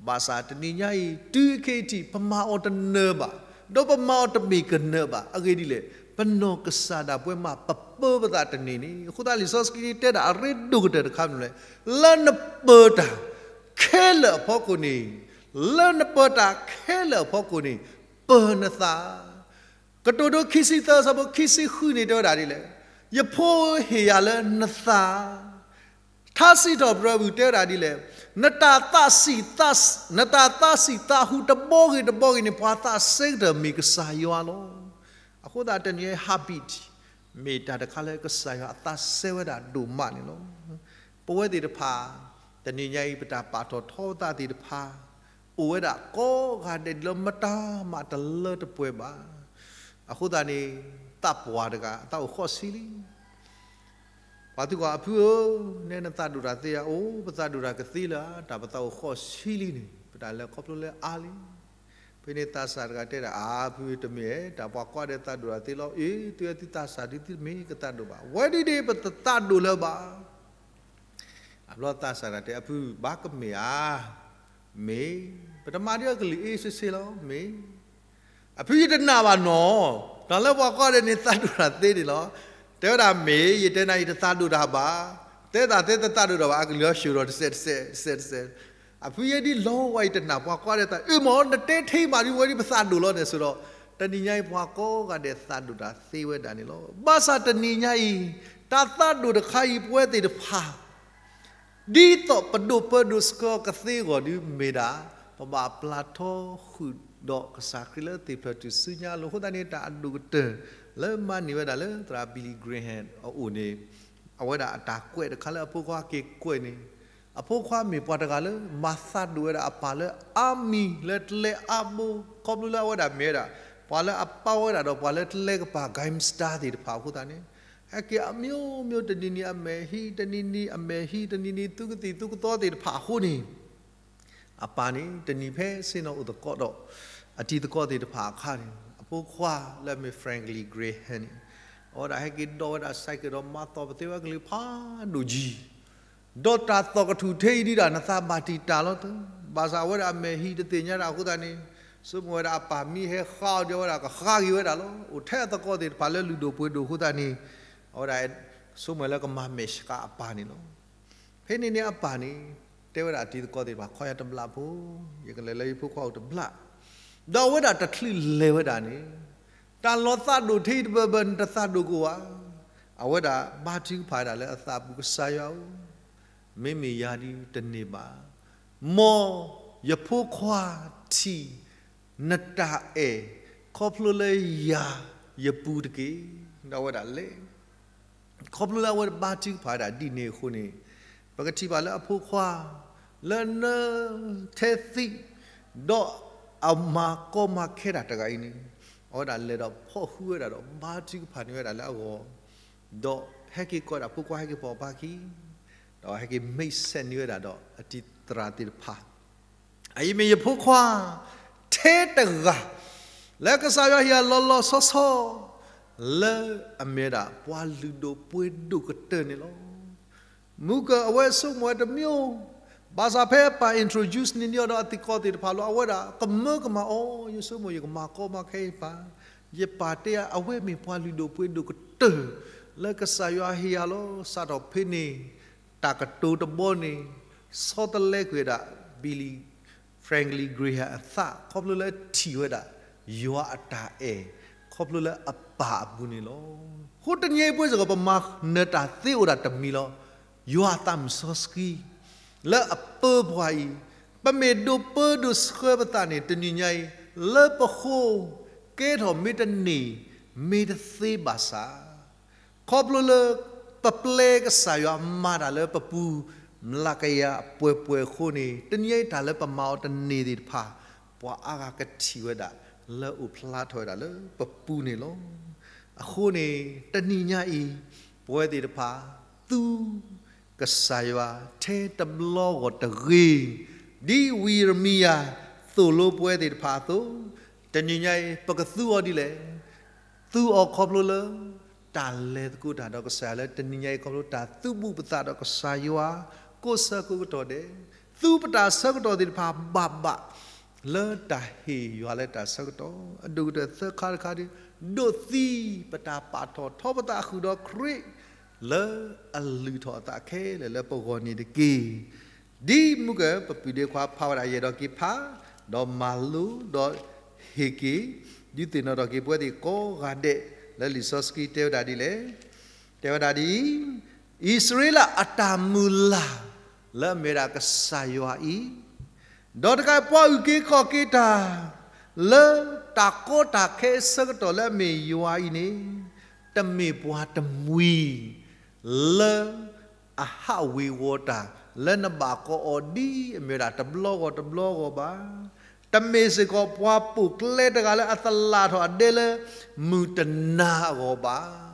ဘၣ်ဆၣ်တနံၤညါအံၤ တုၤခဲအံၤထံး ပမၤအီၤတနၢၤဘၣ်, ဒီးပမၤအီၤတမ့ၢ်ကနၢၤဘၣ်. အဂ့ၢ်ဒ်လဲၣ်, ပနီၢ်ကစၢ်ဒၣ်ပဝဲမး ပပၢပသးတန့ၢ်န့ၣ်. အဃိသတးလံာ်စီဆှံတဲဒၣ်အရ့ဒိၣ်ကတၢၢ်တခါမနုၤလဲၣ်, လၢနပၢတၢ်ခဲလၢာ်အဖီခိၣ်န့ၣ် လၢနပၢၤတၢ်ခဲလၢာ်အဖီခိၣ်န့ၣ်, ပၢၤနသး. ကတိၤဒိခံဆံသၢ ဆၢဖိခံဆံဃုန့ၣ် တဲဝဲဒၣ်ဒ်လဲၣ်, ယဖိဧၢ, ဟ့ၣ်ယၤလၢနသး, ထါစံးထီၣ်ပတြၢၤပူၤ တဲဝဲဒၣ်ဒ်လဲၣ်, နတၢ်သးစံး, နတၢ်သးစံးသးဟူတဘီဂ့ၤတဘီဂ့ၤန့ၣ် ပှၤသးစဲကတၢၢ်မ့ၢ်ကစၢ်ယွၤလီၤ. အဃိသတးတနံၤအံၤ habit မ့ၢ်တၢ်တခါလၢကစၢ်ယွၤအသးစဲဝဲဒၣ်ဒိၣ်မးန့ၣ်လီၤ. ပဝဲသ့ၣ်တဖၣ် တနံၤညါအံၤ ပတၢ်ပာ်ထီၣ်ထီသးသ့ၣ်တဖၣ် အိၣ်ဝဲဒၣ်ကိးဂၤဒဲးလၢမတၤမးတလၢတပှဲၤဘၣ်. အဃိသတးန့ၣ် သးပှၢ်တဂၤ အသးအိၣ်ဃိးဆံလံ. ပှၤသံကွၢ်အဖုဧၢ, နဲနသးဒိၣ်တၢ်သ့ဧါ. အိၣ် ပသးဒိၣ်တၢ်ကသ့လၢၤဧါ, တၢ်ပသးအိၣ်ဃိးဆံလံန့ၣ် ပတၢ်လဲၤခီဖျိလၢအါလံ. ဖဲန့ၣ်သးစၢ်တဂၤတဲဒၣ် အါ ဖုတမ့ၢ် တၢ်ပှၤကိးဂၤဒဲးသးဒိၣ်တၢ်သ့လီၤ. အ့ တုၤအသးစၢ်ဒုးသုတမ့ၢ်ကသးဒိၣ်ဘၣ်. ဝဲဒ်န့ၣ် ပတသးဒိၣ်လၢၤဘၣ်. အဘျီသးစၢ်တဂၤတဲ အဖုဘၣ်ကမ့ၢ်ဧါ. မ့ၢ် ပတမၤဒ်အကလုၢ်အ့စ့စ့လီၤ. မ့ၢ် အဖုယတနာ်ဘၣ်နီၤ, တၢ်လၢပှၤကိးဂၤဒဲးန့ၣ်သးဒိၣ်တၢ်သ့န့ၣ်လီၤ. တဲဝဲဒၣ်မ့ၢ် ယတဲနၤယတသးဒိၣ်တၢ်ဘၣ်. တဲတၢ်သ့တသးဒိၣ်တၢ်ဘၣ် အကလုၢ်အီၤဆှၢဒီးတစဲးတစဲးတစဲးတစဲး. အဖုယဲဒ်လီၤဝဲယတနာ် ပှၤကိးဂၤဒဲးသးအၢမ့ၢ် နတဲထဲမးဒ်ဝဲဒ်ပသးဒိၣ်လီၤန့ၣ် ဆိဒီး တနံၤညါအံၤ ပှၤကိးဂၤဒဲးသးဒိၣ်တၢ်သ့ဝဲဒၣ်န့ၣ်လီၤ. ဘၣ်ဆၣ်တနံၤညါအံၤ တၢ်သးဒိၣ်တခါအံၤ ပဝဲသ့ၣ်တဖၣ် ဒ်သိးပဒိးပၢဒိးဆှၢအီၤကသ့အဂီၢ်ဒုးမ့ၢ်ဒၣ် ပဘၣ်ပျၢ်ထီဃုာ်ဒီးကစၢ်ခရံာ်လၢသ့ၣ်ဖျၢၣ်ထူၣ်စုညါအလိၤ. အဃိသတးန့ၣ် တၢ်အဒိၣ်ကတၢၢ်လၢမၤန့ၢ်ဝဲဒၣ်လၢသရၣ် Billy Graham အအိၣ်န့ၣ် အဝဲဒၣ်အတၢ်ကွဲးတခါလၢအဖိခွါက့ၤကွဲးန့ၣ်, အဖိခွါမ့ၢ်ပှၤတဂၤလၢမၤသးဒိၣ်ဝဲဒၣ်အပၢ်လၢ army လၢကျဲအါဘိ, ခီဖျိလၢအဝဲဒၣ်မ့ၢ်ဝဲဒၣ် ပှၤလၢအပာ်ဝဲဒၣ်ဒီးပှၤလၢကျဲကပၤ gangster သ့ၣ်တဖၣ်အဃိသတးန့ၣ်, ဟဲက့ၤအမျိုးမျိုး တနံၤနံၤအမဲာ်ဟံး တနံၤနံၤအမဲာ်ဟံး တနံၤနံၤသူကသံၣ်သူကသီသ့ၣ်တဖၣ်အဃိန့ၣ် အပၢ်န့ၣ် တနံၤဖဲဆ့ၣ်နီၤအိၣ်သကိးဒီး အတံၤသကိးသ့ၣ်တဖၣ်အခါန့ၣ် အဖိခွါလၢအမ့ၢ် Franklin Graham န့ၣ် အဝဲဒၣ်ဟဲက့ၤဒိးဝဲဒၣ် cycle ဒီးမၤသီၣ်ပသ့ဝဲကလုၢ်ဖးဒိၣ်ကံ ဒီးတၢ်သီၣ်ကထူၣ်ထဲအံၤဒုးဒၣ် နသးဘၣ်တံာ်တာ်လီၤတၢ်, ဘၣ်ဆၣ်အဝဲဒၣ်အမဲာ်ဟံးတသ့ၣ်ညါတၢ်အဃိသတးန့ၣ်, ဆိကမိၣ်ဝဲဒၣ်အပၢ်မ့ၢ်ဟဲဃါအီၤဒီး အဝဲဒၣ်ကဃါက့ၤဝဲဒၣ်လီၤ. အိၣ်ထဲအသကိးသ့ၣ်တဖၣ်လၢလုၢ်ဒိၣ်ပှ့ၤဒိၣ်အဃိသတးန့ၣ်, အဝဲဒၣ်ဆိကမိၣ်လၢကမၤမဲာ်ဆှးအပၢ်န့ၣ်လီၤ. ဖဲန့ၣ်န့ၣ်အပၢ်န့ၣ် တဲဝဲဒၣ်အတံၤသကိးသ့ၣ်တဖၣ် ခီယၤတဘျီဖိ, ယကလဲၤလၢယဖိခွါအိၣ်တဘျီ, ဒီးအဝဲဒၣ်တချုးလဲၤဝဲဒၣ်န့ၣ်, တၢ်လီၤသးဒိၣ်ထဲအံၤတဘၢဘၢ နတသးဒိၣ်ကအိၣ်ဧါ. အဝဲဒၣ်ဘါထုကဖၣ်ဝဲဒၣ်လၢအသးပူၤ ကစၢ်ယွၤဧၢ, မ့မ့ၢ်ယၤဒုးတန့ၢ်ဘၣ်, မ်ယဖိခွါထံၣ် နတၢ်အဲၣ် ခီဖျိလၢယၤ ယပူၤတက့ၢ်. ဒီးအဝဲဒၣ်လဲၤ ခီဖျိလၢအဝဲဘါထုကဖၣ်ဝဲဒၣ်ဒ်န့ၣ်အဃိန့ၣ်, ပကထံၣ်ဘၣ်လၢအဖိခွါ လၢနၢထဲသံး ဒီးအမၤကီမၤခဲတၢ်တဂၤအံၤန့ၣ်, အဝဲဒၣ်လဲၤဒီးဖီၣ်ဃုာ်ဝဲဒၣ်ဒီးဘါထုကဖၣ်န့ၢ်ဝဲဒၣ်လၢအဂီၢ်, ဒီးဟဲက့ၤကိးဒၣ်ဖိခွါဟဲက့ၤပိာ်ပၢ်ခံ, ဒီးဟဲက့ၤမ့ၢ်ဆဲးန့ၢ်ဝဲဒၣ်ဒီးအတံၤသရၣ်သ့ၣ်တဖၣ် အအံၤမ့ၢ်ယဖိခွါ ထဲတဂၤ လၢကစၢ်ယွၤဟ့ၣ်အလီၤလီၤဆီဆီ လၢအမ့ၢ်ဝဲဒၣ် ပှၤလုၢ်ဒိၣ်ပှ့ၤဒိၣ်ကတၢၢ်န့ၣ်လီၤ. မုၢ်ကၢၢ်အဝဲဆိကမိၣ်ဝဲတမံၤ, ဘၣ်ဆၣ်ဖဲအပၢ် introduce န့ၢ်န့ၢ်အီၤဒီးအသကိးသ့ၣ်တဖၣ်လီၤ အဝဲဒၣ်ကမၢကမၣ်အီၤ, ယဆိကမိၣ်ယကမၤကီမၤခဲယပၢ်, ယပၢ်တဲယၤ အဝဲမ့ၢ်ပှၤလုၢ်ဒိၣ်ပှ့ၤဒိၣ်ကတၢၢ် လၢကစၢ်ယွၤဟ့ၣ်ယၤလီၤ. စးထီၣ်ဖဲန့ၣ် တၢ်ကတိၤတဘီန့ၣ် ဆီတလဲကွံာ်ဝဲဒၣ် Billy Franklin Graham အသး ခီဖျိလၢထံၣ်ဝဲဒၣ် ယွၤအတၢ်အဲၣ် ခီဖျိလၢအပၢ်အပူၤန့ၣ်လီၤ. အဃိတနံၤအံၤပဝဲစ့ၢ်ကီး ပမၤနၢၤတၢ်သ့အိၣ်ဒၣ်တမံၤလီၤ. ယွၤအသးမုၢ်စီဆှံ လၢအပၢပှၤအံၤ, ပမ့ၢ်ဒိးပၢဒိးဆှၢပသးန့ၣ် တနံၤညါအံၤ လၢပဃိ ကဲထီၣ်မ့ၢ်တန့ၢ် မ့ၢ်တသ့ဘၣ်ဆၣ် ခီဖျိလၢ ပပျဲကစၢ်ယွၤမၤတၢ်လၢပပူၤ မျးကယၤပှဲၤပှဲၤအဃိန့ၣ် တနံၤအံၤတၢ်လၢပမၤအီၤတန့ၢ်သ့ၣ်တဖၣ် ပှၤအါဂၤကထံၣ်ဝဲဒၣ် လၢအိၣ်ဖျါထီၣ်ဝဲဒၣ်လၢပပူၤန့ၣ်လီၤ. အဃိန့ၣ် တနံၤညါအံၤ ပဝဲသ့ၣ်တဖၣ် သူ ကစၢ်ယွၤထဲတဘျီဂီၢ်တဂ့ၤ, ဒ်ဝံယံးရမံယၤသိၣ်လိပဝဲသ့ၣ်တဖၣ်အသိး, တနံၤညါအံၤ ပကသူအီၤဒ်လဲၣ်. သူအီၤခီဖျိလၢ တၢ်လဲၤသကိးတၢ်ဒီးကစၢ်ယွၤလၢတနံၤညါအံၤ ခီဖျိတၢ်သူၣ်ဘူၣ်ပသးဒီးကစၢ်ယွၤ ကိးဆၢကိးကတီၢ်ဒဲး, သူပတၢ်ဆၢကတီၢ်သ့ၣ်တဖၣ်ဘၣ်ဘၣ် လၢတၢ်ဟ့ၣ်ယွၤလၢတၢ်ဆၢကတီၢ်, အဒိၣ်ကတၢၢ်သၢခါတခါဒီး ဒိးသံပတၢ်ပာ်ထီၣ်ထီပသးဃုာ်ဒီးခရံာ် လၢအလုၢ်ထီၣ်အသးခဲလၢာ်လၢပဂီၢ်န့ၣ်တက့ၢ်. ဒ်မုၢ်ကၢၢ် ပပုၢ်ဒ့ခွါဖးဝဲဒၣ်ယဲၢ်ဒီးက့ၤဖး ဒီးမၤလိ ဒီးဟ့ၣ်က့ၤ ဒုးသ့ၣ်နီၣ်ထီၣ်က့ၤပဝဲသ့ၣ်ကိးဂၤဒဲး လၢလံာ်စီဆှံတဲဝဲဒၣ်ဒ်လဲၣ်. တဲဝဲဒၣ်ဒ်အံၤ, အံၣ်စရ့လးအတၢ်မုၢ်လၢ် လၢအမ့ၢ်ဒၣ်ကစၢ်ယွၤအံၤ, ဒီးတကးပှၤအုၣ်က့ၤခီၣ်က့ၤတၢ် လၢတၢ်ကီတၢ်ခဲအဆၢကတီၢ်လၢအမ့ၢ်ယွၤအံၤန့ၣ်, တမ့ၢ်ပှၤတမှံၤ လၢအဟးဝ့ၤဝီၤတၢ် လၢနဘၣ်ကအီၤဒ်အမ့ၢ်ဝဲဒၣ်တဘျီဂီၤတဘျီဂီၤဘၣ်. တမ့ၢ်စ့ၢ်ကီးပှၤပိာ်ကျဲတဂၤလၢအသလၣ်ထီၣ်အဒဲလၢမုၢ်တနၤအဂီၢ်ဘၣ်.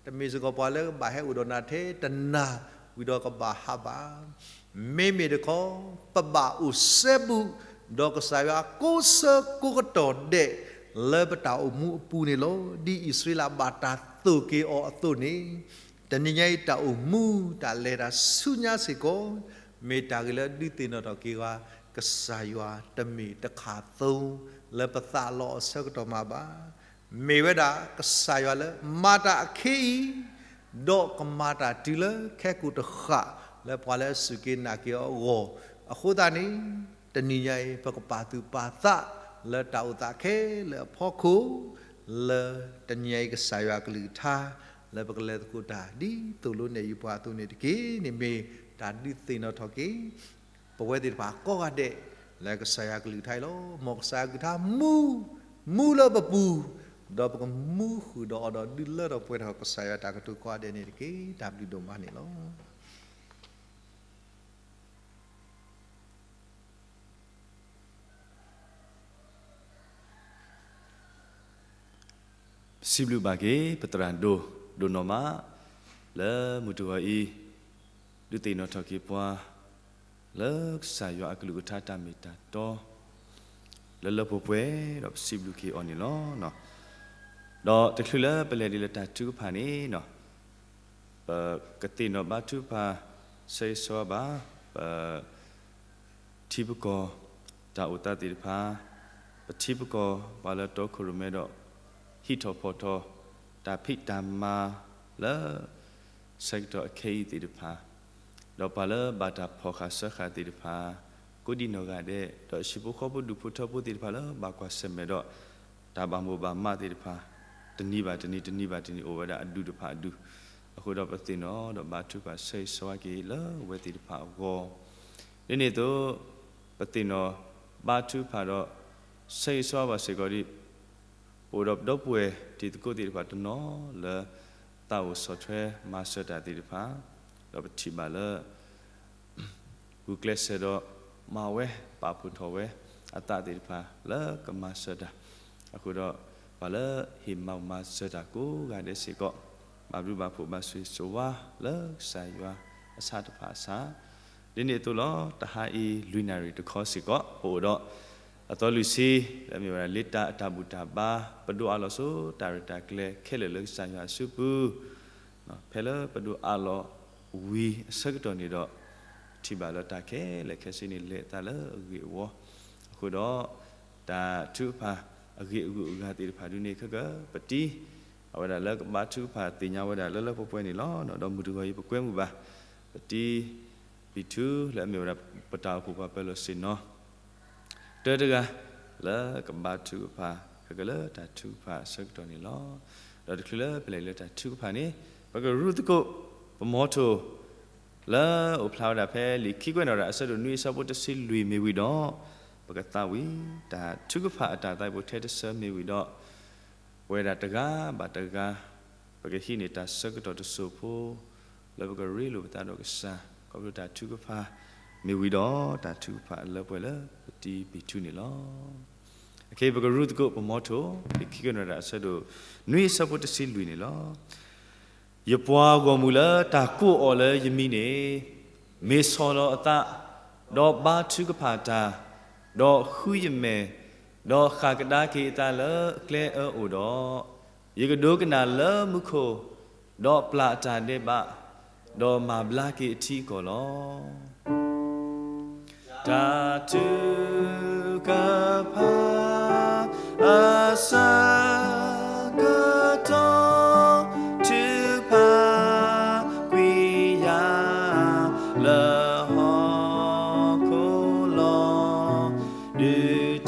တမ့ၢ်စ့ၢ်ကီးပှၤလၢကဘၣ်ဟဲအိၣ်ဒီးနၤထဲတနၤဝံၤဒီးကဘၣ်ဟးဘၣ်. မ့မ့ၢ်တခီ ပဘၣ်အိၣ်စဲဘူး ဒီးကစၢ်ယွၤကိးဆၢကိးကတီၢ်ဒဲး လၢပတၢ်အိၣ်မူအပူၤန့ၣ်လီၤ. ဒ်အံၣ်စရ့လးဘၣ်တၢ်သိၣ်က့ၤအီၤအသိးန့ၣ်, တနံၤညါအံၤတၢ်အိၣ်မူ တၢ်လဲၤတၢ်ဆူညါစ့ၢ်ကီး မ့ၢ်တၢ်ဂ့ၤလၢဒုးသ့ၣ်နီၣ်ထီၣ်က့ၤပှၤ ကစၢ်ယွၤတမ့ၢ်တခါသိ လၢပသးလီအဆၢကတီၢ်မးဘၣ်. မ့ၢ်ဝဲဒၣ်ကစၢ်ယွၤလၢမၤတၢ်အခ့အံၤ ဒီးကမၤတၢ်တုၤလၢခဲကိာ်တဃာ် လၢပှၤလၢအစူၢ်က့ၤနာ်က့ၤအီၤအဂီၢ်. အဃိသတးန့ၣ် တနံၤညါအံၤ ပကပာ်သူၣ်ပာ်သးလၢတၢ်အိၣ်သးခဲလၢာ်အဖီခိၣ် လၢတနံၤညါအံၤကစၢ်ယွၤအကလုၢ်ကထါ လၢပကလဲၤသကိးတၢ်ဒ်သိးလိနဲၣ်ယုပှၤအသိးန့ၣ်တက့ၢ်န့ၣ် မ့ၢ်တၢ်ဒုးသ့ၣ်နီၣ်ထီၣ်က့ၤ ပဝဲသ့ၣ်တဖၣ်ကိးဂၤဒဲး လၢကစၢ်ယွၤကလုၢ်ကထါအံၤလီၤ. မ်ကစၢ်ယွၤကလုၢ်ကထါမူ မူလၢပပူၤ, ဒီးပကမူဃုာ်ဒီးအီၤဒီးဒုးလၢထီၣ်ပှဲၤထီၣ်ကစၢ်ယွၤတၢ်ကတိၤကိးဂၤဒဲးန့ၣ်တက့ၢ်. တၢ်ဘျုးဒိၣ်မးန့ၣ်လီၤ. ပစံးဘျုးဘၣ်က့ၤ ပသရၣ်ဒိၣ်ဒိၣ်နီၢ်မး လၢမုၢ်တဂီၤအံၤ ဒုးသ့ၣ်နီၣ်ထီၣ်က့ၤပှၤ လၢကစၢ်ယွၤအကလုၢ်ကထါတၢ်မ့ၢ်တၢ်တီ လၢလၢပှဲၤပှဲၤ ဒီးပစံးဘျုးက့ၤအီၤန့ၣ်လီၤ. ဒီးတချုးလၢပလဲၤဒ်လၢတၢ်ထုကဖၣ်န့ၣ် ပကသ့ၣ်နီၣ်ဘါထုကဖၣ် ဆၢဂ့ၤဆၢဝါဘၣ် ပ ထံပကီၢ်တၢ်အိၣ်သးသ့ၣ်တဖၣ်, ပထံပကီၢ်ပှၤလၢတီခိၣ်ရိၣ်မဲဒီး ဟံးထီၣ်ဖီၣ်ထီၣ် တၢ်ဖံးတၢ်မၤလၢ ဆၢကတီၢ်အခဲအံၤသ့ၣ်တဖၣ်, ဒီးပှၤလၢဘၣ်တၢ်ဖီၣ်ဃာ်စၢဃာ်သ့ၣ်တဖၣ်, ကိးဒံနီၢ်ဂၤဒဲး, ဒီးဟံၣ်ဖိဃီဖိဒူၣ်ဖိထၢဖိသ့ၣ်တဖၣ်လၢဘၣ်ကွၢ်ဆၢၣ်မဲာ်ဒီး တၢ်ဘၣ်မိၣ်ဘၣ်မးသ့ၣ်တဖၣ်, တနံၤဘၣ်တနံၤ တနံၤဘၣ်တနံၤ အိၣ်ဝဲဒၣ်အဒူၣ်တဖၣ်အဒူၣ်, အဃိဒီးပသ့ၣ်နီၣ်ဒီးဘါထုကဖၣ်ဆၢဂ့ၤဆၢဝါက့ၤလၢအဝဲသ့ၣ်တဖၣ်အဂီၢ်, ဒ်န့ၣ်အသိး ပသ့ၣ်နီၣ်ဘါထုကဖၣ်ဒီး ဆၢဂ့ၤဆၢဝါဘၣ်စ့ၢ်ကီးဒ် ပအိၣ်ဒီးပဒီပုၢ်ဝဲၢ်တံၤသကိးသ့ၣ်တဖၣ်တနီၤလၢ သးအိၣ်ဆီၣ်ထွဲမၤစၢၤတၢ်သ့ၣ်တဖၣ်, ဒီးပထံၣ်ဘၣ်လၢ ဂုာ်ကျဲးစၢးဒီးမၤဝဲ ပာ်ဖှိၣ်ထီၣ်ဝဲအသးသ့ၣ်တဖၣ်လၢကမၤစၢၤတၢ်, အဃိဒီး ပှၤလၢဟ့ၣ်မၤမၤစၢၤတၢ်ကိးဂၤဒဲးစ့ၢ်ကီး, ဘၣ်ဘျုးဘၣ်ဖှိၣ်ဘၣ်ဆိၣ်ဂ့ၤဆိၣ်ဝါလၢကစၢ်ယွၤအဆၣ်တဖၣ်အဆၣ်, ဒ်န့ၣ်အသိးလီၤ. တဟါအံၤလွံၢ်နၣ်ရံၣ်တခီစ့ၢ်ကီး ပအိၣ်ဒီး အသီလွံၢ်ဆံ လၢအမ့ၢ်ဝဲဒၣ်လ့တၢ်အတၢ်ဘူၣ်တၢ်ဘါ ပဒိးအးလီၤဆိတၢ်ရဲၣ်တၢ်ကျဲၤခဲလၢာ်လၢကစၢ်ယွၤအစုပူၤ, ဖဲလၢပဒိးအးလီၤဝံၤအဆၢကတီၢ်န့ၣ်ဒီး ပထံၣ်ဘၣ်လၢတၢ်ခဲလၢာ်ခဲဆ့န့ၣ် လဲၤအသးလၢအဂ့ၢ်အဝီ, အဃိဒီး တၢ်ထုကဖၣ်အဂ့ၢ်အဂုၤအဂၤသ့ၣ်တဖၣ်ဒုန့ၣ် ခဲကပတံ အဝဲဒၣ်လၢကဘါထုကဖၣ်သ့ၣ်ညါဝဲဒၣ်လၢလၢပှဲၤပှဲၤန့ၣ်လီၤ. ဒီးမုၢ်တဂီၤအံၤပကွဲမုာ်ဘၣ် ပတံၤ ပံၤထူ လၢအမ့ၢ်ဝဲဒၣ်ပတၢ်အိၣ်ဖှိၣ်ပှၤပၢၤလီၢ်ဆ့ၣ်နီၤ တၢတဂၤ လၢကဘါထုကဖၣ် ခဲကလၢတၢ်ထုကဖၣ်အဆၢကတီၢ်န့ၣ်လီၤ. ဒီးတချုးလၢပလဲၤလၢတၢ်ထုကဖၣ်န့ၣ် ပကရူၢ်သကိး ပမီထိၣ် လၢအိၣ်ဖျါဝဲဒၣ်ဖဲလံာ်ခံကွဲးနီၣ်တၢ်အဆၢဒိၣ်နွံအဆၢဖိတဆံလွံၢ်မ့ၢ်ဝံၤဒီး ပကသးဝံၣ်တၢ်ထုကဖၣ်အတၢ်သးဝံၣ်ဖိထဲတဆၢမ့ၢ်ဝံၤဒီး ပဝဲဒၣ်တဂၤဘၣ်တဂၤ ပကဟံးန့ၢ်တၢ်ဆၢကတီၢ်တစိၢ်ဖိ လၢပကရ့လိာ်ပသးဒီးကစၢ် ခီဖျိတၢ်ထုကဖၣ်မ့ၢ်ဝံၤဒီး တၢ်ထုကဖၣ်အလၢပှဲၤလၢပတံၤပံၤထူန့ၣ်လီၤ. အခဲအံၤပကရူၢ်သကိးပမီထိၣ် လံာ်ခံကွဲးနီၣ်တၢ်အဆၢဒိၣ်နွံအဆၢဖိတဆံလွံၢ်န့ၣ်လီၤ. ယပှၤဂီၢ်မုၢ်လၢတၢ်ကိးအီၤလၢယမံၤန့ၣ် မ့ၢ်ဆီၣ်လီၤအသး, ဒီးဘါထုကဖၣ်တၢ်, ဒီးဃုယမဲာ်, ဒီးဃၣ်ကဒါက့ၤအသးလၢအကျဲအၢအိၣ်ဒီး, ယကဒိကနၣ်လၢမူခိၣ်, ဒီးပျၢ်အတၢ်ဒဲးဘး, ဒီးမၤဘျါက့ၤအထံအကီၢ်လီၤ. တၢ်ထုကဖၣ် အဆၢကတီၢ် ထုကဖၣ်ကွံာ်ယၤ လၢဟီၣ်ခိၣ်လီၤ. ဒုး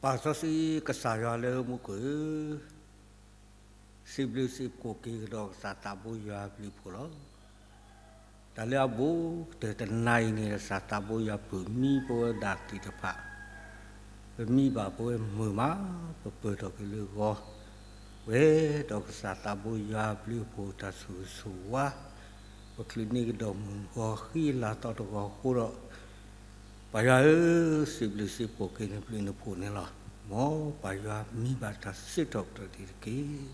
ပၢ်စီဆှံကစၢ်ယွၤလၢမူခိၣ်ဧၢ, စံးဘျုးစံးဖှိၣ်က့ၤကဒီးကစၢ်သးဘိယွၤအဘျုးအဖှိၣ်လီၤ. တၢ်လၢအဘူးကတၢၢ်တနၤအံၤန့ၣ် ကစၢ်သးဘိယွၤပၢၢ်မံပဝဲဒၣ်သ့ၣ်တဖၣ်, ပမံဘၣ်ပဝဲမုာ်မး, ပပၢၢ်ထီၣ်က့ၤလၢဂီၤ, ပှဲၤဒီးကစၢ်သးဘိယွၤအဘျုးအဖှိၣ်တၢ်ဆိၣ်ဂ့ၤဆိၣ်ဝါ, ပချုးန့ၢ်ကဒီးမုၢ်ဂီၤဃံလၤသီတဂီၤအဃိဒီး ပၢ်ယွၤဧၢ, စံးဘျုးစံးဖှိၣ်က့ၤနဘျုးနဖှိၣ်န့ၣ်လီၤ. မ်ပၢ်ယွၤမံဘၣ်တၢ်စံးထီၣ်ပတြၢၤတ့ၢ်တက့ၢ်.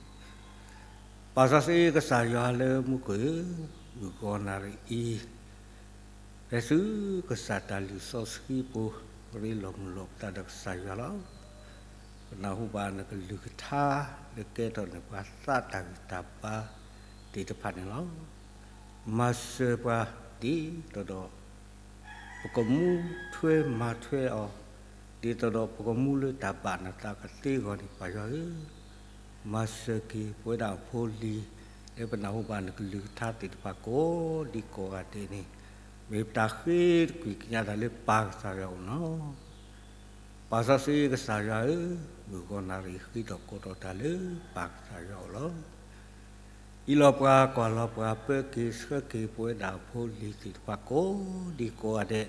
ပၢ်စီဆှံကစၢ်ယွၤလၢမူခိၣ်ဧၢ, မုၢ်ဂီၤနၣ်ရံၣ်အံၤ, ဖဲဆူကစၢ်တၢ်လုၢ်စီဆှံပူၤ, ပရ့လီၤမုၢ်လီၤပသးဒီးကစၢ်ယွၤလီၤ. ပနၢ်ဟူဘၣ်နကလုၢ်ကထါ လၢကဲထီၣ်န့ၢ်ပှၤသးတၢ်ဂံၢ်တၢ်ဘါသ့ၣ်တဖၣ်န့ၣ်လီၤ. မၤစၢၤပှၤဒ်သိးဒီး ပကမူထွဲမၤထွဲအီၤ, ဒ်သိးဒီးပကမူလၢတၢ်ဘၣ်နသးကသ့အဂီၢ်န့ၣ် ပၢ်ယွၤဧၢ, မၤစၢၤက့ၤပဝဲဒၣ်အဖိအလံၤ လၢပနၢ်ဟူဘၣ်နကလုၢ်ကထါသ့ၣ်တဖၣ်ကိးဒံကိးဂၤဒဲးန့ၣ်, မ့ၢ်ပတၢ်ဃ့တကွံာ်ကညးတၢ်လၢပၢ်ကစၢ်ယွၤအအိၣ်လီၤ. ပၢ်စီဆှံကစၢ်ယွၤဧၢ, မုၢ်ဂီၤနၣ်ရံၣ်ဃ့ထီၣ်ကိးထီၣ်တၢ်လၢပၢ်ကစၢ်ယွၤအအိၣ်လီၤ. အံးလီၤပှၤကွၢ်လီၤပှၤ ပၢက့ၤဆှၢက့ၤပဝဲဒၣ်အဖိအလံၤသ့ၣ်တဖၣ်ကိးဒံကိးဂၤဒဲး,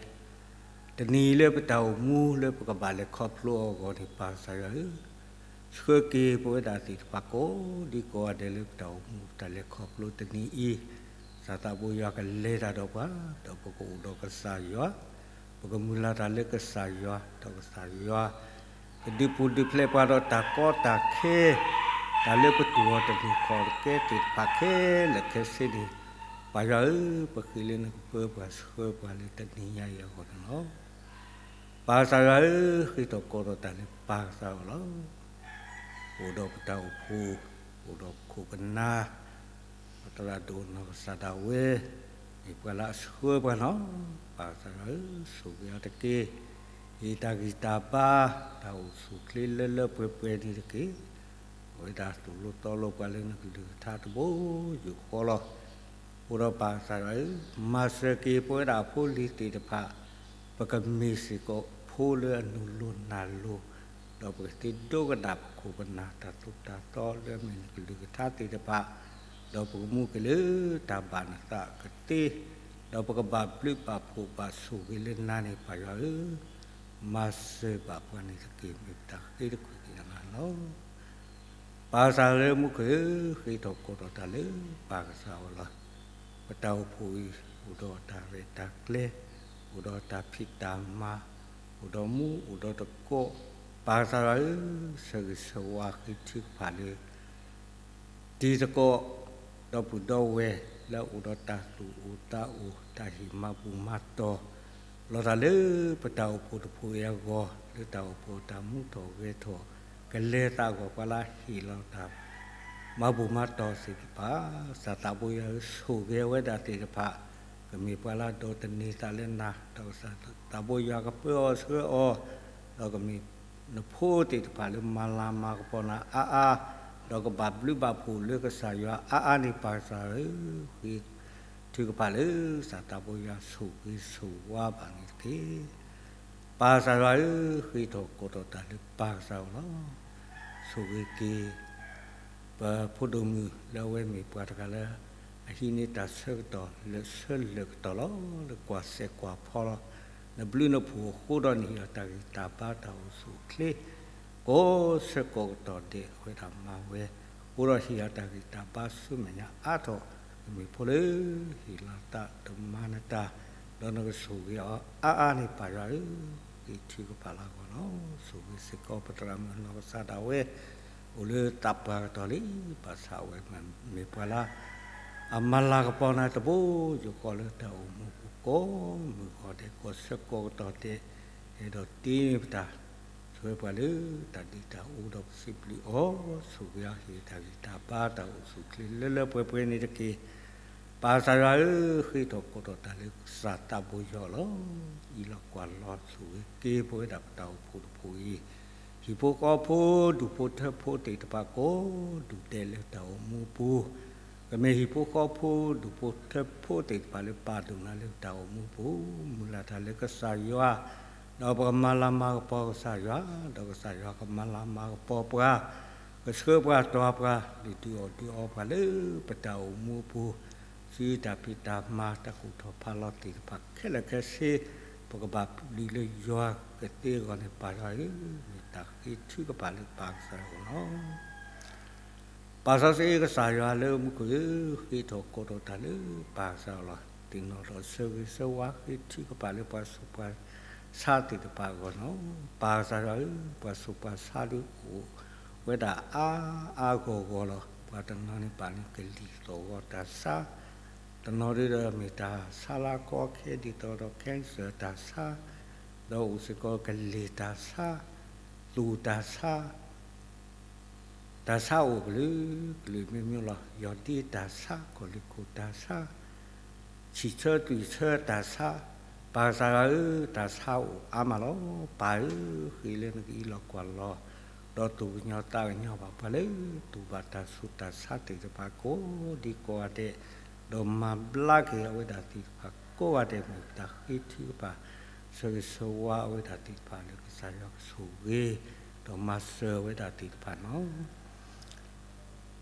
တနံၤအံၤလၢပတၢ်အိၣ်မူလၢပကဘၣ်လဲၤခီဖျိအဂီၢ်န့ၣ် ပၢ်ကစၢ်ယွၤဧၢ, ဆှၢက့ၤပဝဲဒၣ်သ့ၣ်တဖၣ်ကိးဒံကိးဂၤဒဲးလၢပတၢ်အိၣ်မူပတၢ်လဲၤခီဖျိတနံၤအံၤ, ကစၢ်သးဘိယွၤကလဲၤတၢ်ဒီးပှၤ, ဒီးပကအိၣ်ဒီးကစၢ်ယွၤ, ပကမုၢ်လၢ်တၢ်လၢကစၢ်ယွၤ, ဒီးကစၢ်ယွၤ ကဒုးပူၤဒုးဖျဲးပှၤဒီးတၢ်ကီတၢ်ခဲ, တၢ်လၢပတူၢ်အီၤတန့ၢ်ခီၣ်တကဲသ့ၣ်တဖၣ်ခဲလၢာ်ခဲဆ့န့ၣ်, ပၢ်ယွၤဧၢ, ပဃ့လၢနကပၢပှၤဆှၢပှၤလၢတနံၤညါအံၤအဂီၢ်န့ၣ်လီၤ. ပၢ်ကစၢ်ယွၤဧၢ, ဃ့ထီၣ်ကိးထီၣ်တၢ်လၢပၢ်ကစၢ်အအိၣ်လီၤ. အိၣ်ဒီးပတၢ်အိၣ်ဖှိၣ်, အိၣ်ဒီးပခိၣ်ပနၢ်, ပသရၣ်ဒိၣ်နီၢ်ကစၢ်ဒၣ်ဝဲ, မ့ၢ်ပှၤလၢအဆှၢပှၤလီၤ. ပၢ်ကစၢ်ယွၤဧၢ, ဆိၣ်ဂ့ၤအီၤတက့ၢ်. ဟ့ၣ်တၢ်ဂံၢ်တၢ်ဘါ, တၢ်အိၣ်ဆူၣ်အိၣ်ချ့လၢလၢပှဲၤပှဲၤန့ၣ်တက့ၢ်. ပဝဲဒၣ်သိၣ်လိသီလိပှၤလၢနကလုၢ်ကထါတဘိယူၢ်ဃီလီၤ. အဃိဒီးပၢ်ကစၢ်ယွၤဧၢ, မၤစၢၤက့ၤပဝဲဒၣ်အဖိအလံၤသ့ၣ်တဖၣ်, ပကမ့ၢ်စ့ၢ်ကီးဖိလၢအနုာ်လိၤနၢ်လိၤ, ဒီးပကသ့ဒိကနၣ်ပခိၣ်ပနၢ်တၢ်သိၣ်တၢ်သီလၢအမ့ၢ်နကလုၢ်ကထါသ့ၣ်တဖၣ်, ဒီးပကမူက့ၤလၢတၢ်ဘၣ်နသးကသ့, ဒီးပကဘၣ်ဘျုးဘၣ်ဖှိၣ်ဘၣ်ဆိၣ်ဂ့ၤလၢနၤန့ၣ် ပၢ်ယွၤဧၢ, မၤစၢၤဘၣ်ပှၤန့ၣ်တက့ၢ်. မ့ၢ်ပတၢ်ဃ့တကွံာ်ကညးနၤလီၤ. ပၢ်ကစၢ်လၢမူခိၣ်ဧၢ, ဃ့ထီၣ်ကိးထီၣ်တၢ်လၢပၢ်ကစၢ်အအိၣ်လီၤ. ပတၢ်အိၣ်ဖှိၣ်အံၤ အိၣ်ဒီးတၢ်ရဲၣ်တၢ်ကျဲၤ, အိၣ်ဒီးတၢ်ဖံးတၢ်မၤ, အိၣ်ဒီးမူအိၣ်ဒီးသကိး, ပၢ်ကစၢ်ယွၤဧၢ, ဆၢဂ့ၤဆၢဝါဃ့ထုကဖၣ်လၢ တံၤသကိး, ဒီပုၢ်ဒီဝဲၢ်လၢအအိၣ်ဒီးတၢ်သူၣ်အိၣ်သးအိၣ် တၢ်ဟ့ၣ်မၤဘူၣ်မၤတီၢ် လီၤတၢ်လၢပတၢ်အိၣ်ဖှိၣ်တဖှိၣ်အံၤအဂီၢ်, လၢတၢ်အိၣ်ဖှိၣ်တၢ်မူထီၣ်ဂဲၤထီၣ် ကလဲၤသးအဂီၢ် ပှၤလၢဟ့ၣ်လီၤတၢ် မၤဘူၣ်မၤတီၢ်သ့ၣ်တဖၣ်, ကစၢ်သးဘိယွၤဧၢ, ဆိၣ်ဂ့ၤဝဲဒၣ်သ့ၣ်တဖၣ်, ကမ့ၢ်ပှၤလၢဒိးသန့ၤသးလၢနၤ, ဒီးကစၢ်သးဘိယွၤကပၢအီၤဆှၢအီၤ, ဒီးကမ့ၢ် နဖိသ့ၣ်တဖၣ်လၢမၤလၤမၤကပီၤနၤအါအါ, ဒီးကဘၣ်ဘျုးဘၣ်ဖှိၣ်လၢကစၢ်ယွၤအါအါန့ၣ် ပၢ်ကစၢ်ဧၢ, ဃ့ထုကဖၣ်လၢကစၢ်သးဘိယွၤဆိၣ်ဂ့ၤဆိၣ်ဝါဘၣ်န့ၣ်တက့ၢ်. ပၢ်ကစၢ်ယွၤဧၢ, ဃ့ထီၣ်ကိးထီၣ်တၢ်လၢပၢ်ကစၢ်အအိၣ်လီၤ. ဆိၣ်ဂ့ၤက့ၤ ပဖိဒိၣ်မုၣ်လၢအဝဲမ့ၢ်ပှၤတဂၤလၢ အဟံးန့ၢ်တၢ်ဆၢကတီၢ်လၢဆၢလၢာ်ကတီၢ်လီၤ. လၢကွၢ်စဲးကွၢ်ဖီလီၤ. နဘျုးနဖှိၣ်အဃိဒီး နဟ့ၣ်အီၤတၢ်ဂံၢ်တၢ်ဘါတၢ်အိၣ်ဆူၣ်အိၣ်ချ့ ကိးဆၢကိးကတီၢ်ဒဲး အဝဲဒၣ်မၤဝဲ, အဃိဒီးဟ့ၣ်အီၤတၢ်ဂံၢ်တၢ်ဘါဆူမဲာ်ညါအါထီၣ်, ကမ့ၢ်ဖိလၢဟ့ၣ်လီၤသးတမၤနတၢ်, ဒီးနကဆိၣ်ဂ့ၤအီၤအါအါန့ၣ် ပၢ်ယွၤဧၢ, ဃ့ထုကဖၣ်လၢအဂီၢ်လီၤ. ဆိၣ်ဂ့ၤစ့ၢ်ကီးပသရၣ်မုၣ်နီၢ်ကစၢ်ဒၣ်ဝဲ အိၣ်လၢသးပှၢ်ကတီၢ်လံ, ဘၣ်ဆၣ်အဝဲမ့ၢ်ပှၤလၢ အမၤလၤကပီၤနၤတဘိယူၢ်ဃီလၢတၢ်အိၣ်မူပူၤကိးမုၢ်ဂီၤဒဲး ကိးဆၢကိးကတီၢ်ဒဲး, အဲၣ်ဒိးတ့န့ၢ်ပတၢ် ဆိၣ်ဂ့ၤပှၤလၢတၢ်ဒ်တၢ်အူဒီးပစံးဘျုးအီၤ, ဆိၣ်ဂ့ၤအီၤဟ့ၣ်တၢ်ဂံၢ်တၢ်ဘါတၢ်အိၣ်ဆူၣ်အိၣ်ချ့လၢလၢပှဲၤပှဲၤန့ၣ်တက့ၢ်. ပၢ်ကစၢ်ယွၤဧၢ, ဃ့ထီၣ်ကိးထီၣ်တၢ်လၢကစၢ်သးဘိယွၤလီၤ. အံးလီၤကွၢ်လီၤဆိၣ်ဂ့ၤက့ၤပဝဲဒၣ်ပတၢ်အိၣ်ဖှိၣ်တဖှိၣ်အံၤ, ဟံၣ်ဖိဃီဖိဒူၣ်ဖိထၢဖိသ့ၣ်တဖၣ်ကိးဒူၣ်ဒဲးလၢတၢ်အိၣ်မူပူၤ, ကမ့ၢ်ဟံၣ်ဖိဃီဖိဒူၣ်ဖိထၢဖိသ့ၣ်တဖၣ်လၢပာ်ဒိၣ်နၤလၢတၢ်အိၣ်မူပူၤ, မုၢ်လၢ်တၢ်လၢကစၢ်ယွၤ ဒီးပကမၤလၤမၤကပီၤကစၢ်ယွၤ, ဒီးကစၢ်ယွၤကမၤလၤမၤကပီၤပှၤ, ကဆှၢပှၤတီၤပှၤ, ဒုးဒုးအီၣ်ဒုးအီပှၤလၢပတၢ်အိၣ်မူအပူၤ, ဆူတၢ်ဖံးတၢ်မၤတၢ်ကူၣ်ထီၣ်ဖးလီၤသ့ၣ်တဖၣ်ခဲလၢာ်ခဲဆ့, ပကဘၣ်လုၢ်လၢယွၤကသ့အဂီၢ်န့ၣ် ပၢ်ယွၤဧၢ, မ့ၢ်တၢ်ဃ့ထုကဖၣ်လၢပၢ်ကစၢ်အဂီၢ်လီၤ. ပၢ်စီဆှံကစၢ်ယွၤလၢမူခိၣ်ဧၢ, ဃ့ထီၣ်ကိးထီၣ်တၢ်လၢပၢ်ကစၢ်အဂီၢ်လီၤ. သ့ၣ်နီၣ်ထီၣ်ဆၢဂ့ၤဆၢဝါဃ့ထုကဖၣ်လၢပှၤဆူးပှၤဆါသ့ၣ်တဖၣ်အဂီၢ်လီၤ. ပၢ်ကစၢ်ယွၤဧၢ, ပှၤဆူးပှၤဆါဒုးအိၣ်ဝဲဒၣ်အါအါဂီၢ်ဂီၢ်လီၤ. ပှၤတနီၤန့ၣ်ဘၣ်န့ၣ်ကလံၤသီၣ်ဂီၤတၢ်ဆါ, တနီၤဒုးဒီးမ့ၢ်တၢ်ဆါလၢကီခဲ ဒ်သိးဒီး cancer တၢ်ဆါ, ဒီးအိၣ်စ့ၢ်ကီးကလံၤတၢ်ဆါ, သူၣ်တၢ်ဆါ တၢ်ဆါအိၣ်ကလုာ်ကလုာ်မ့ၢ်မ့ၢ်လီၤ. ယီၢ်ဒ့တၢ်ဆါ, ကီၢ်လ့ၢ်ခိၣ်တၢ်ဆါ, ဆံၣ်ဆၢတွံၢ်ဆၢတၢ်ဆါ, ပၢ်ကစၢ်ယွၤဧၢ, တၢ်ဆါအိၣ်အါမးလီၤ. ပၢ်ဧၢ, ဃ့လၢနကအံးလီၤကွၢ်လီၤ, ဒီးသူၣ်ကညီၤသးကညီၤဘၣ်ပှၤလၢ တူၢ်ဘၣ်တၢ်ဆူးတၢ်ဆါသ့ၣ်တဖၣ်ကိးဒံကိးဂၤဒဲး, ဒီးမၤဘျါက့ၤအဝဲဒၣ်သ့ၣ်တဖၣ်ကိးဂၤဒဲး, မ့ၢ်တၢ်ဃ့ထုကဖၣ် ဆၢဂ့ၤဆၢဝါအဝဲဒၣ်သ့ၣ်တဖၣ်လၢကစၢ်ယွၤကဆိၣ်ဂ့ၤ, ဒီးမၤစၢၤအဝဲဒၣ်သ့ၣ်တဖၣ်လီၤ.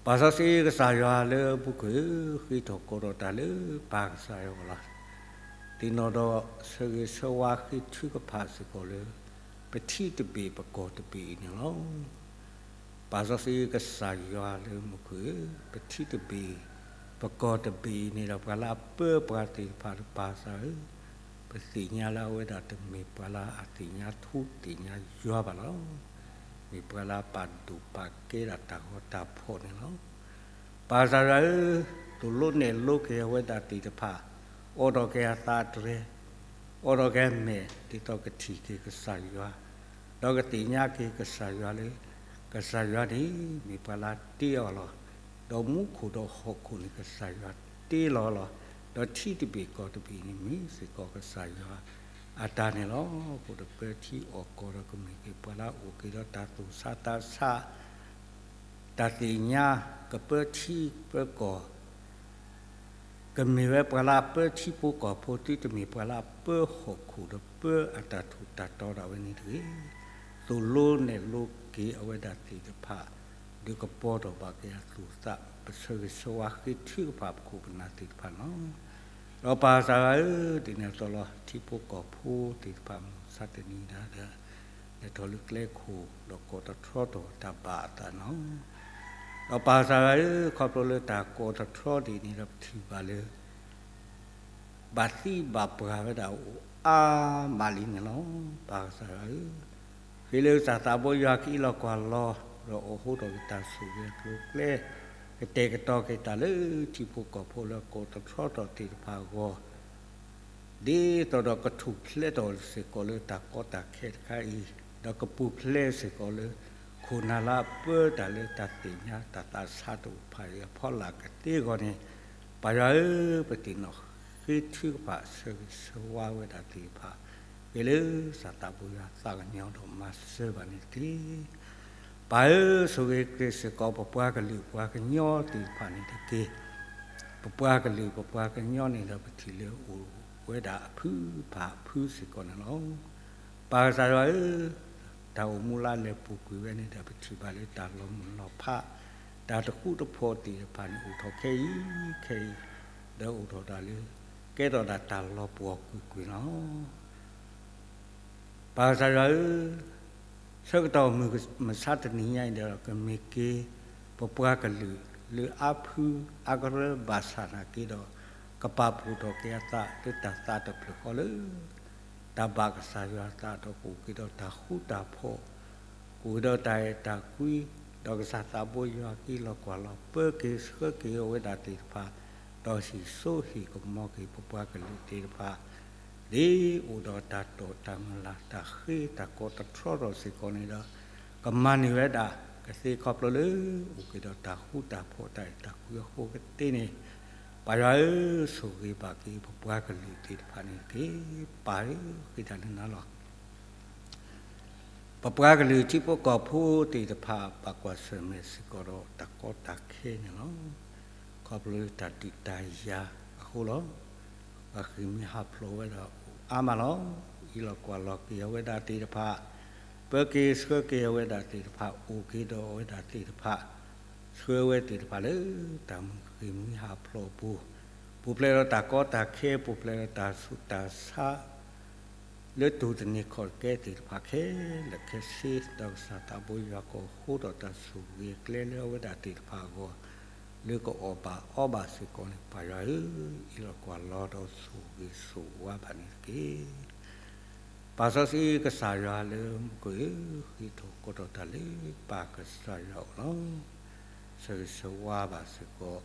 ပၢ်စီဆှံကစၢ်ယွၤလၢမူခိၣ်ဧၢ, ဃ့ထီၣ်ကိးထီၣ်တၢ်လၢပၢ်ကစၢ်ယွၤအဂီၢ်လီၤ. သ့ၣ်နီၣ်ဒီးဆၢဂ့ၤဆၢဝါဃ့ထုကဖၣ်စ့ၢ်ကီးလၢ ပထံတဘ့ၣ်ပကီၢ်တဘ့ၣ်အံၤန့ၣ်လီၤ. ပၢ်စီဆှံကစၢ်ယွၤလၢမူခိၣ်ဧၢ, ပထံတဘ့ၣ် ပကီၢ်တဘ့ၣ်အံၤန့ၣ်ဒီး ပှၤလၢအပၢပှၤသ့ၣ်တဖၣ်ဒီး ပၢ်ကစၢ်ဧၢ, ပသ့ၣ်ညါလၢအဝဲဒၣ်တမ့ၢ်ပှၤလၢအသ့ၣ်ညါထူသ့ၣ်ညါယွၤဘၣ်လီၤ. မ့ၢ်ပှၤလၢအပာ်ဒိၣ်ပာ်ကဲဒၣ်တၢ်ဂီၤတၢ်ဖီၣ်န့ၣ်လီၤ. ပၢ်ကစၢ်ယွၤဧၢ, သိၣ်လိနဲၣ်လိက့ၤအဝဲဒၣ်သ့ၣ်တဖၣ်, အိးထီၣ်က့ၤအသးတြဲၤ, အိးထီၣ်က့ၤအမဲာ် ဒ်သိးကထံၣ်က့ၤကစၢ်ယွၤ, ဒီးကသ့ၣ်ညါက့ၤကစၢ်ယွၤလၢ ကစၢ်ယွၤန့ၣ် မ့ၢ်ပှၤလၢတ့အီၤလီၤ. ဒီးမူခိၣ်ဒီးဟီၣ်ခိၣ်န့ၣ် ကစၢ်ယွၤတ့လီၤလီၤ. ဒီးထံတဘ့ၣ်ကီၢ်တဘ့ၣ်န့ၣ် မ့ၢ်စ့ၢ်ကီးကစၢ်ယွၤအတၢ်န့ၣ်လီၤ. အဃိဒီးပၢထံအီၣ်ကီၢ်ဒီး ကမ့ၢ်က့ၤပှၤလၢအအိၣ်က့ၤဒီးတၢ်သူၣ်ဆါသးဆါ တၢ်သ့ၣ်ညါ, ကပၢထံပၢကီၢ်, ကမ့ၢ်ဝဲပှၤလၢအပၢထံဖိကီၢ်ဖိ, သုတမ့ၢ်ပှၤလၢအပၢဟီၣ်ခိၣ်ဒီးပၢအတၢ်ထူးတၢ်တီၤဒၣ်ဝဲန့ၣ်တဂ့ၤ. သိၣ်လိနဲၣ်လိက့ၤအဝဲဒၣ်သ့ၣ်တဖၣ်, ဒုးကပီၤထီၣ်ဘၣ်က့ၤအသူၣ်သး, ပဆၢဂ့ၤဆၢဝါဃ့ထုကဖၣ်ပခိၣ်ပနၢ်သ့ၣ်တဖၣ်န့ၣ်လီၤ. ဒီးပၢ်ကစၢ်ယွၤဧၢ, ဒ်န့ၣ်အသိးလီၤ, ထံဖိကီၢ်ဖိသ့ၣ်တဖၣ် မုၢ်မဆါတနံၤဒၣ်ဒီး လဲၤထီၣ်လၢကျဲခိၣ် ဒီးကိးတထြီထီၣ်တၢ်ဘၣ်အသးန့ၣ်လီၤ. ဒီးပၢ်ကစၢ်ယွၤဧၢ, ခီဖျိလၢတၢ်ကိးတထြီဒ်န့ၣ်ဒီး ပထံၣ်ဘၣ်လၢ ဘၣ်သံဘၣ်ပှၢ်ဝဲဒၣ်အိၣ်အါမးလံန့ၣ်လီၤ. ပၢ်ကစၢ်ယွၤဧၢ, ဃ့လၢကစၢ်သးဘိယွၤကအံးလီၤကွၢ်လီၤ, ဒီးအိၣ်ဃိထီၣ်က့ၤတၢ်ဆိၣ်ဂ့ၤအကျိၤအကျဲ, ကတဲာ်ကတီၤက့ၤတၢ်လၢထံဖိကီၢ်ဖိလၢအကိးတထြီထီၣ်သ့ၣ်တဖၣ်အဂီၢ် ဒ်သိးဒီးကထူၣ်ဖျဲးထီၣ်စ့ၢ်ကီးလၢတၢ်ကီတၢ်ခဲတခါအံၤ, ဒီးကပူၤဖျဲးစ့ၢ်ကီးလၢ ခိၣ်နၢ်လၢအပၢတၢ်လၢတၢ်သ့ၣ်ညါတၢ်သးဆါတအိၣ်ဖးအံၤအဖီလာ်ကသ့အဂီၢ်န့ၣ်, ပၢ်ယွၤဧၢ, ပသ့ၣ်နီၣ်ဃ့ထုကဖၣ်ဆၢဂ့ၤဆၢဝါဝဲဒၣ်သ့ၣ်တဖၣ်, ဃ့လၢကစၢ်သးဘိယွၤသးကညီၤဒီးမၤစၢၤဘၣ်န့ၣ်တက့ၢ်. ပၢ်ဧၢ, ဆိၣ်ဂ့ၤက့ၤစ့ၢ်ကီးပပှၤကလုာ်ပှၤကညီသ့ၣ်တဖၣ်န့ၣ်တက့ၢ်. ပပှၤကလုာ်ပပှၤကညီန့ၣ်ဒီး ပထံၣ်လၢအိၣ်ဝဲဒၣ်အဖုဖးဖုစ့ၢ်ကီးန့ၣ်လီၤ. ပၢ်ကစၢ်ယွၤဧၢ, တၢ်အိၣ်မူလၢအလဲၤပူၤကွံာ်ဝဲန့ၣ်ဒီး ပထံၣ်ဘၣ်လၢတၢ်လီၤမုၢ်လီၤဖး, တၢ်တဃူတဖိးသ့ၣ်တဖၣ်န့ၣ် အိၣ်ထီၣ်ခဲအံၤခဲအံၤ, ဒီးအိၣ်ထီၣ်ဒၣ်လၢ ကဲထီၣ်ဒၣ်တၢ်လီၤပှီၢ်ကွ့ၢ်ကွ့ၢ်လီၤ. ပၢ်ကစၢ်ယွၤဧၢ, ဆၢကတီၢ်မုၢ်မဆါတနံၤညါအံၤဒီး ကမ့ၢ်က့ၤ ပပှၤကလုာ်လၢအါဖုအါကရၢဘၣ်ဆၣ်နာ်က့ဒီး ကပာ်ဖှိၣ်ထီၣ်က့ၤအသးလၢတၢ်သးတဖျၢၣ်ဃီလၢ တၢ်ဘၣ်ကစၢ်ယွၤအသးဒီး ကအိၣ်က့ၤဒီးတၢ်ဃူတၢ်ဖိး, ကအိၣ်က့ၤဒီးတၢ်အဲၣ်တၢ်ကွံ, ဒီးကစၢ်သးဘိယွၤက့ၤလီၤကွၢ်လီၤ ပၢက့ၤဆှၢက့ၤအဝဲဒၣ်သ့ၣ်တဖၣ်, ဒီးဟ့ၣ်စိဟ့ၣ်ကမီၤက့ၤပပှၤကလုာ်သ့ၣ်တဖၣ် ဒ်အိၣ်ဒီးတၢ်တိာ်တၢ်မုၢ်လၢ်တၢ်ဃ့တၢ်ကိးတထြီထီၣ်စ့ၢ်ကီးန့ၣ်ဒီး ကမၤန့ၢ်ဝဲဒၣ်ကသ့ခီဖျိလၢ အိၣ်က့ၤဒီးတၢ်ဃူတၢ်ဖိးတၢ်အဲၣ်တၢ်ကွံအဃိကသ့န့ၣ်, ပၢ်ယွၤဧၢ, ဆိၣ်ဂ့ၤဘၣ်က့ၤပပှၤကလုာ်သ့ၣ်တဖၣ်န့ၣ်တက့ၢ်. ပၢ်ဧၢ, ဃ့တၢ်လၢနၤလီၤ. ပပှၤကလုာ်ထံဖိကီၢ်ဖိသ့ၣ်တဖၣ် ဘၣ်ကွၢ်ဆၢၣ်မဲာ်စ့ၢ်ကီးဒီးတၢ်ကီတၢ်ခဲန့ၣ်လီၤ. ခီဖျိလၢတၢ်ဒုးတၢ်ယၤအဃိလီၤ. ပှၤဃ့ၢ်မှံဟးဖျိးဝဲဒၣ်အိၣ်အါမးလီၤ. အံးလီၤကွၢ်လီၤက့ၤအဝဲဒၣ်သ့ၣ်တဖၣ်, ပၢက့ၤဆှၢက့ၤအဝဲဒၣ်သ့ၣ်တဖၣ်, အိၣ်က့ၤဒီးအဝဲဒၣ်သ့ၣ်တဖၣ်, ဆှၢဝဲသ့ၣ်တဖၣ်လၢတၢ်မုာ်ဂ့ၤမုာ်ဟးဖျိးအပူၤ, ပူၤဖျဲးဒီးတၢ်ကီတၢ်ခဲ, ပူၤဖျဲးဒီးတၢ်ဆူးတၢ်ဆါ လၢတူၢ်တန့ၢ်ခီၣ်တကဲသ့ၣ်တဖၣ်ခဲလၢာ်ခဲဆ့, ဒီးကစၢ်သးဘိယွၤကအိၣ်ဃိဒီးတၢ်ဆိၣ်ဂ့ၤကျဲလၢအဝဲဒၣ်သ့ၣ်တဖၣ်အဂီၢ်, လၢကအီၣ်ဘၣ်အီဘၣ်စ့ၢ်ကီးန့ၣ် ပၢ်ယွၤဧၢ, အံးလီၤကွၢ်လီၤဒီးဆိၣ်ဂ့ၤဆိၣ်ဝါဘၣ်န့ၣ်တက့ၢ်. ပၢ်စီဆှံကစၢ်ယွၤလၢမူခိၣ်ဧၢ, ဃ့ထီၣ်ကီးထီၣ်တၢ်လၢပၢ်ကစၢ်ယွၤအအိၣ်လီၤ. ဆၢဂ့ၤဆၢဝါဘၣ်စ့ၢ်ကီး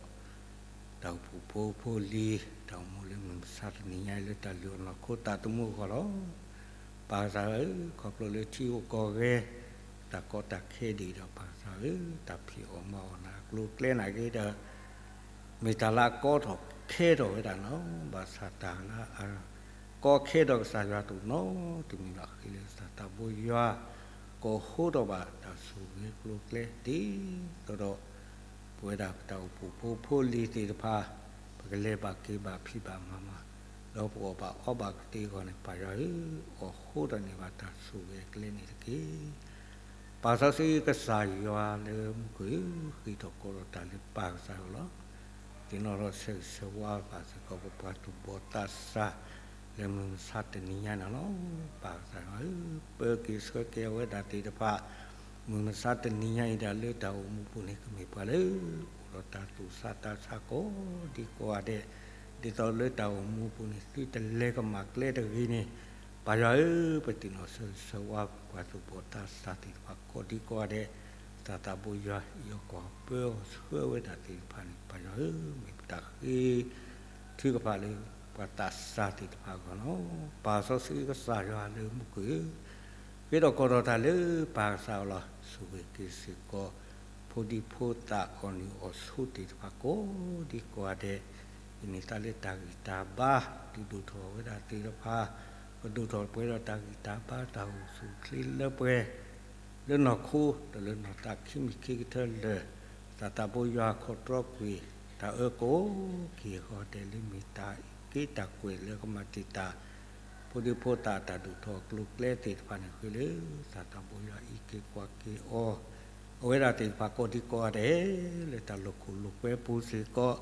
တၢ်အိၣ်ဖှိၣ်ဖိဖိလံၤ တၢ်အိၣ်မူလၢမုၢ်မဆါတနံၤညါအံၤ လၢတၢ်လုၢ်အီၣ်နီၢ်ခိသးသမူအဂီၢ်လီၤ. ပၢ်ကစၢ်ဧၢ, ခီဖျိလၢထံအိၣ်ကီၢ်ဂဲၤ တၢ်ကီတၢ်ခဲဒ်အံၤဒီး ပၢ်ကစၢ်ဧၢ, တၢ်ဖံးအီၣ်မၤအီၣ်န့ၣ် အကျိၤအကျဲနာ်က့ဒီး မ့ၢ်တၢ်လၢအကီထီၣ်ခဲထီၣ်ဝဲဒၣ်လီၤ. ဘၣ်ဆၣ်တၢ်လၢအ ကီခဲဒီးကစၢ်ယွၤတအိၣ်နီတမံၤဘၣ်. ဃ့လၢကစၢ်သးဘိယွၤ ကအိၣ်ဃိဒီးဘၣ်တၢ်ဆိၣ်ဂ့ၤကျိၤကျဲ ဒ်သိးဒီး ပဝဲဒၣ်ပတၢ်အိၣ်ဖှိၣ်ဖိဖိလံၤသ့ၣ်တဖၣ် ပကလဲၤဘၣ်က့ၤဘၣ်ဖံးဘၣ်မၤမၤ ဒီးပအီၣ်ဘၣ်အီဘၣ်ကသ့အဂီၢ်န့ၣ် ပၢ်ယွၤဧၢ, အိၣ်ဃိဒီးန့ၢ်ဘၣ်တၢ်ဆိၣ်ဂ့ၤအကျဲန့ၣ်တက့ၢ်. ပၢ်စီဆှံကစၢ်ယွၤလၢမူခိၣ်ဧၢ, ဃ့ထီၣ်ကီးထီၣ်တၢ်လၢပၢ်ကစၢ်အအိၣ်လီၤ. သ့ၣ်နီၣ်ထီၣ်ဆၢဂ့ၤဆၢဝါဘၣ်စ့ၢ်ကီး ပပှၤသူၣ်ဘီၣ်သးစၢ် လၢမုၢ်မဆါတနံၤညါန့ၣ်လီၤ. ပၢ်ကစၢ်ယွၤဧၢ, ပၢက့ၤဆှၢက့ၤအဝဲဒၣ်သ့ၣ်တဖၣ် မုၢ်မဆါတနံၤညါအံၤဒၣ်လၢတၢ်အိၣ်မူပူၤန့ၣ် ကမ့ၢ်ပှၤလၢ အိၣ်ဒီးတၢ်သူၣ်စၢ်သးဆါကိးဒံကိးဂၤဒဲး, ဒ်သိးလၢတၢ်အိၣ်မူပူၤန့ၣ် သုတလဲၤကမၣ်ကျဲတဂ့ၤန့ၣ်, ပၢ်ယွၤဧၢ, ပသ့ၣ်နီၣ်ဆၢဂ့ၤဆၢဝါပှၤသူၣ်ဘီၣ်သးစၢ်သ့ၣ်တဖၣ်ကိးဒံကိးဂၤဒဲး, ကစၢ်သးဘိယွၤအံးအီၤကွၢ်အီၤပၢအီၤဆှၢဝဲဒၣ်သ့ၣ်တဖၣ်န့ၣ် ပၢ်ယွၤဧၢ, မ့ၢ်ပတၢ်ဃ့ထုကဖၣ်လၢပှၤသးစၢ်သ့ၣ်တဖၣ်အဂီၢ်လီၤ. ပၢ်စီဆှံကစၢ်ယွၤလၢမူခိၣ်ဧၢ, ဃ့ထီၣ်ကီးထီၣ်တၢ်လၢပၢ်ကစၢ်အအိၣ်လီၤ. ဆိၣ်ဂ့ၤက့ၤစ့ၢ်ကီး ဖိဒံဖိသၣ်အီၣ်နုၢ်အီၣ်ဆိသ့ၣ်တဖၣ်ကိးဒံကိးဂၤဒဲး, ဟံးန့ၢ်သးလၢတၢ်ဂံၢ်တၢ်ဘါ, ဒုးဒိၣ်ထီၣ်ဝဲဒၣ်သ့ၣ်တဖၣ်, ကဒိၣ်ထီၣ်ပှဲၤဒီးတၢ်ဂံၢ်တၢ်ဘါတၢ်အိၣ်ဆူၣ်အိၣ်ချ့လၢပှဲၤ လၢနီၢ်ခိ ဒီးလၢနီၢ်သးခံမံၤခံကတၢၢ်လၢာ်, ကစၢ်သးဘိယွၤခီၣ်တြီကွံာ် တၢ်အၢကိးက့ၤအဂီၢ်ဒဲး လၢမ့ၢ်တၢ်အံးက့တၢ်ကွဲးလၢကမၤတံာ်တာ် ဖိဒံဖိသၣ်တၢ်ဒိၣ်ထီၣ်ကျိၤကျဲသ့ၣ်တဖၣ်န့ၣ် ဃ့လၢကစၢ်သးဘိယွၤအံးက့ၤကွၢ်က့ၤအီၤ, အဝဲဒၣ်သ့ၣ်တဖၣ်ကိးဒံကိးဂၤဒဲး လၢတၢ်လိာ်ခိၣ်လိာ်ကွဲပူၤစ့ၢ်ကီး,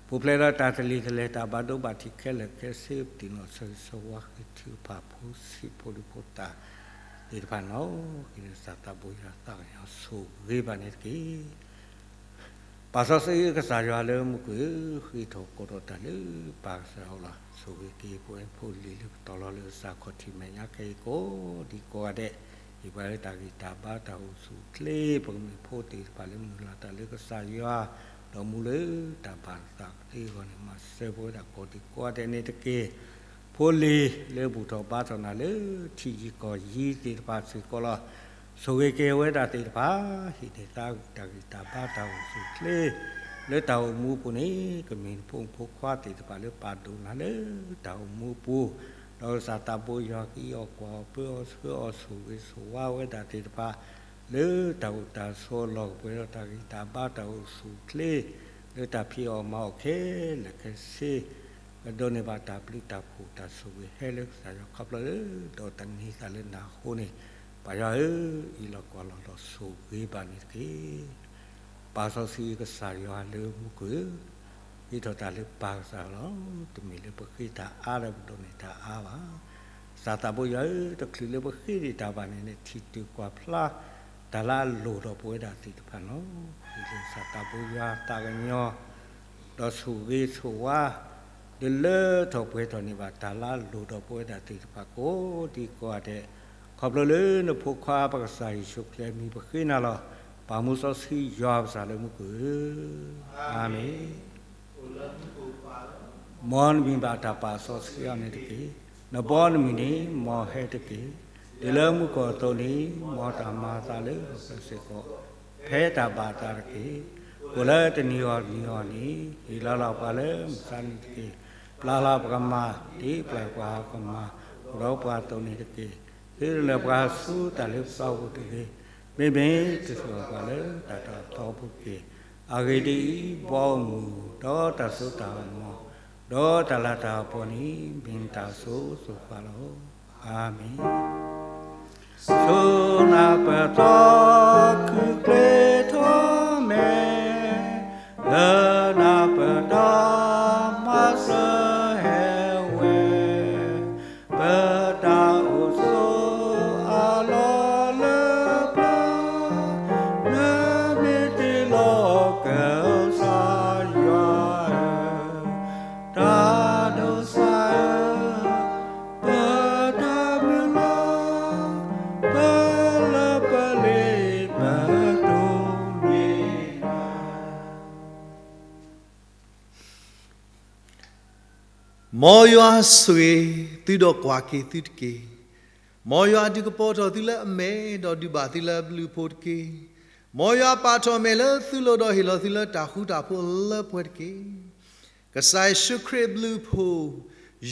ပူၤဖျဲးဒီးတၢ်တလံၤတလဲၤ တၢ်ဘၣ်ဒိဘၣ်ထံးခဲလၢာ်ခဲဆ့ ပသ့ၣ်နီၣ်ဆၢဂ့ၤဆၢဝါဃ့ထုကဖၣ်ဖိဆံးဖိဒံဖိသၣ်သ့ၣ်တဖၣ်န့ၣ်လီၤ. ဃ့လၢကစၢ်သးဘိယွၤသးကညီၤဆိၣ်ဂ့ၤဘၣ်န့ၣ်တက့ၢ်. ပၢ်စီဆှံကစၢ်ယွၤလၢမူခိၣ်ဧၢ, ဃ့ထီၣ်ကီးထီၣ်တၢ်လၢပၢ်ကစၢ်အအိၣ်လီၤ. ဆိၣ်ဂ့ၤက့ၤပဝဲဖိလံၤလၢပတီၢ်လီၤလၢကစၢ်ခီၣ်ထံးမဲာ်ညါခဲအံၤကိးဒံကိးဂၤဒဲး, ဟ့ၣ်ပှၤလၢတၢ်ဂံၢ်တၢ်ဘါတၢ်အိၣ်ဆူၣ်အိၣ်ချ့ ပကမ့ၢ်ဖိသ့ၣ်တဖၣ်လၢမုၢ်လၢ်တၢ်လၢကစၢ်ယွၤ, ဒီးမူလၢတၢ်ဘၣ်သးကသ့အဂီၢ်န့ၣ် မၤစၢၤပဝဲဒၣ်ကိးဒံကိးဂၤဒဲးန့ၣ်တက့ၢ်. ဖိလံၤလၢဘူၣ်ထီၣ်ဘါထီၣ်နၤလၢထံယံၤကီၢ်ယံၤသ့ၣ်တဖၣ်စ့ၢ်ကီးလီၤ. ဆိၣ်ဂ့ၤက့ၤအဝဲဒၣ်သ့ၣ်တဖၣ်, ဟံးန့ၢ်သးတၢ်ဂံၢ်တၢ်ဘါတၢ်အိၣ်ဆူၣ်အိၣ်ချ့ လၢတၢ်အိၣ်မူအပူၤန့ၣ် ကမ့ၢ်နဖိမုၣ်ဖိခွါသ့ၣ်တဖၣ်လၢပာ်ဒိၣ်နၤလၢတၢ်အိၣ်မူအပူၤ, ဒီးကစၢ်သးဘိယွၤကအံးအီၤကွၢ်အီၤပၢအီၤဆှၢအီၤဆိၣ်ဂ့ၤဆိၣ်ဝါဝဲဒၣ်သ့ၣ်တဖၣ် လၢတၢ်အိၣ်တၢ်ဆိးအလီၢ် ကပှဲၤဒီးတၢ်ဂံၢ်တၢ်ဘါတၢ်အိၣ်ဆူၣ်အိၣ်ချ့ လၢတၢ်ဖံးအီၣ်မၤအီၣ်ခဲလၢာ်ခဲဆ့ ကဒိးန့ၢ်ဘၣ်တၢ်ဘျုးတၢ်ဖှိၣ်တၢ်ဆိၣ်ဂ့ၤဟဲလၢကစၢ်ယွၤခီဖျိလၢ ဒီးတၢ်န့ၢ်သါလၢနၤအဃိန့ၣ်, ပၢ်ယွၤဧၢ, အံးလီၤကွၢ်လီၤဒီးဆိၣ်ဂ့ၤဘၣ်န့ၣ်တက့ၢ်. ပၢ်စီဆှံကစၢ်ယွၤလၢမူခိၣ်ဧၢ, ဃ့ထီၣ်တၢ်လၢပၢ်ကစၢ်လီၤ. တမ့ၢ်လၢပဃ့တၢ်အါဒီးပဒိးန့ၢ်တၢ်အါဘၣ်. ကစၢ်သးဘိယွၤဧၢ, တချုးလၢပဃ့တ့ၢ်တၢ်ဘၣ်န့ၣ် နထံၣ်တုၤကွၢ်ဖျါ တၢ်လၢအလိၣ်ဒီးပဝဲဒၣ်သ့ၣ်တဖၣ်န့ၣ်လီၤ. ဃ့လၢကစၢ်သးဘိယွၤသးကညီၤ ဒီးဆိၣ်ဂ့ၤဆိၣ်ဝါ ဒုးလၢထီၣ်ပှဲၤထီၣ်န့ၢ်ဘၣ်တၢ်လၢအလိၣ်ဒီးပဝဲဒၣ်သ့ၣ်တဖၣ်ကိးဒံကိးဂၤဒဲး, ခီဖျိလၢနဖိခွါပကစၢ်ယ့ၣ်ၡူးခရံာ်အမံၤပဃ့နၤလီၤ. ပၢ်မူစီဆှံယွၤပကစၢ်လၢမူခိၣ်ဧၢ, အၤမ့ၣ်. မ်နမံၤဘၣ်တၢ်ပာ်စီဆှံအီၤန့ၣ်တက့ၢ်. နဘီနမုၢ်န့ၣ် မ်ဟဲတက့ၢ်. တုၤလၢမူကီၢ်အသိးန့ၣ် မ်တၢ်မၤအသးလၢပျၢၤစ့ၢ်ကီး ဖဲတၢ်ဘၣ်အသးတက့ၢ်. ကိၣ်လၢတနံၤအီၤနံၤအီၤန့ၣ် ဟ့ၣ်လီၤလီၤပှၤလၢမုၢ်ဆါနံၤတက့ၢ်. ပျၢ်လီၤပကမၢ် ဒ်ပျၢ်ပှၤကမၢ် အိၣ်ဒီးပှၤအသိးန့ၣ်တက့ၢ်. သုတလဲၤပှၤဆူတၢ်လ့ပစီပူၤတဂ့ၤ. မ့မ့ၢ်တစိာ်ပှၤလၢတၢ်တၢ်သီပူၤတက့ၢ်. အဂ့ၢ်ဒ်အံၤ, ဘီအမုၢ် ဒီးတၢ်စိတၢ်ကမီၤ ဒီးတၢ်လၤတၢ်ကပီၤန့ၣ် မ့ၢ်နတၢ်အစိၤစိၤဃၣ်ဃၣ်လီၤ. အၤမ့ၣ်. ဆူနၤပတီၢ်ခုၣ်ကျ့ထီၣ်မဲာ်, လၢနၤပတီၢ်မၤစၢၤဟဲဝဲ, ပတၢ်အိၣ်ဆိးအလီၢ်လၢပျၢၤ, နမ့ၢ်တ့လီၤကစၢ်ယွၤဧၢ, တၢ်ဒိးစၢ်ဧၢ, ပတၢ်မုၢ်လၢ်, ပလၢပလ့ပတိၢ်န့ၢ်နၤ. မ်ယွၤဆိၣ်ဂ့ၤသုဒီးကွၢ်က့ၤသုတက့ၢ်. မ်ယွၤဒုးကပီၤထီၣ်သုလၢအမဲာ်, ဒီးဒုးဘၣ်သုလၢအဘျုးအဖှိၣ်တက့ၢ်. မ်ယွၤပာ်ထီၣ်အမဲာ်လၢသုလိၤ, ဒီးဟ့ၣ်လီၤသုလၢတၢ်ဃူတၢ်ဖိးလၢပှဲၤတက့ၢ်. ကစၢ်ယ့ၣ်ၡူးခရံာ်အဘျုးအဖှိၣ်,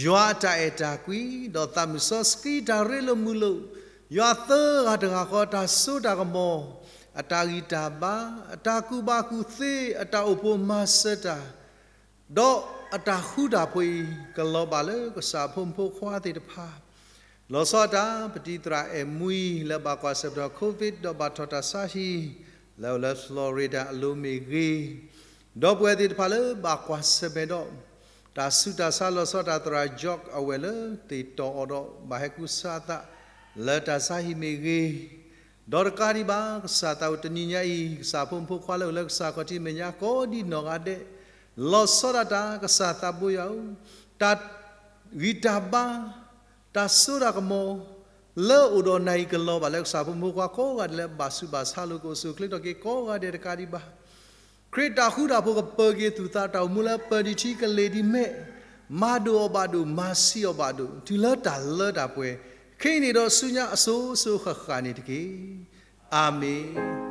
ယွၤအတၢ်အဲၣ်တၢ်ကွံ, ဒီးသးမုၢ်စီဆှံတၢ်ရ့လိာ်မုာ်လိာ်, ယွၤသၢဂၤတဂၤဃီအတၢ်စိတၢ်ကမီၤ, အတၢ်ဂံၢ်တၢ်ဘါ, အတၢ်ကူၣ်ဘၣ်ကူၣ်သ့, အတၢ်အိၣ်ဖှိၣ်မၤစၢၤတၢ်, ဒီးအတၢ်ဃူတၢ်ဖိးအံၤ ကလီၤဘၣ်လၢကစၢ်ဖိမုၣ်ဖိခွါသ့ၣ်တဖၣ်. လီၤဆီဒၣ်တၢ် ပတံၤသရၣ်အဲၣ်မှံ လၢဘၣ်ကွၢ်ဆၢၣ်မဲာ်ဒီး COVID ဒီးဘၣ်ထီၣ်တၢ်ဆါဟံၣ် လၢအအိၣ်လၢ Florida အလိၤမ့ၢ်ဂ့ၤ, ဒီပုၢ်ဝဲၢ်သ့ၣ်တဖၣ်လၢဘၣ်ကွၢ်ဆၢၣ်မဲာ်ဒီး တၢ်ဆူးတၢ်ဆါ လီၤဆီဒၣ်တၢ်သရၣ် George အဝဲၢ်လၢသ့ၣ်တီၢ်အီၤဒီး ဘၣ်ဟဲကူစါသး လၢတၢ်ဆါဟံၣ်မ့ၢ်ဂ့ၤ, ဒီးတကးဒံးဘၣ် ကစၢ်သးအိၣ်တနံၤညါအံၤ ကစၢ်ဖိမုၣ်ဖိခွါလၢအိၣ်လၢကစၢ်ခီၣ်ထံးမဲာ်ညါကိးဒံနီၢ်ဂၤဒဲး, လီၤဆီဒၣ်တၢ် ကစၢ်သးဘိယွၤဧၢ, တၢ်ဂံၢ်တၢ်ဘါ တၢ်စိတၢ်ကမီၤ လၢအိၣ်ဒီးနၤအံၤ ကလီၤဘၣ်လၢကစၢ်ဖိမုၣ်ဖိခွါကိးဂၤဒဲးလၢ ဘၣ်ဆူးဘၣ်ဆါလိာ်ကအိၣ်ဆူၣ်အိၣ်ချ့ထီၣ်က့ၤကိးဂၤဒဲးတကးဒံးဘၣ်. ခရံာ်တၢ်ဃူတၢ်ဖိးကပၢၤက့ၤသူၣ်သးတၢ်အိၣ်မူလၢပၢၤဒံးထံကလ့ၤဒံးမဲာ်, မၤဒိၣ်အီၤဘၣ်ဒိၣ် မၤဆံးအီၤဘၣ်ဒိၣ် တုၤလၢတၢ်လၢတၢ်ပှဲၤ, ခဲအံၤန့ၣ်ဒီးဆူညါအစိၤစိၤဃၣ်ဃၣ်န့ၣ်တက့ၢ်. အၤမ့ၣ်.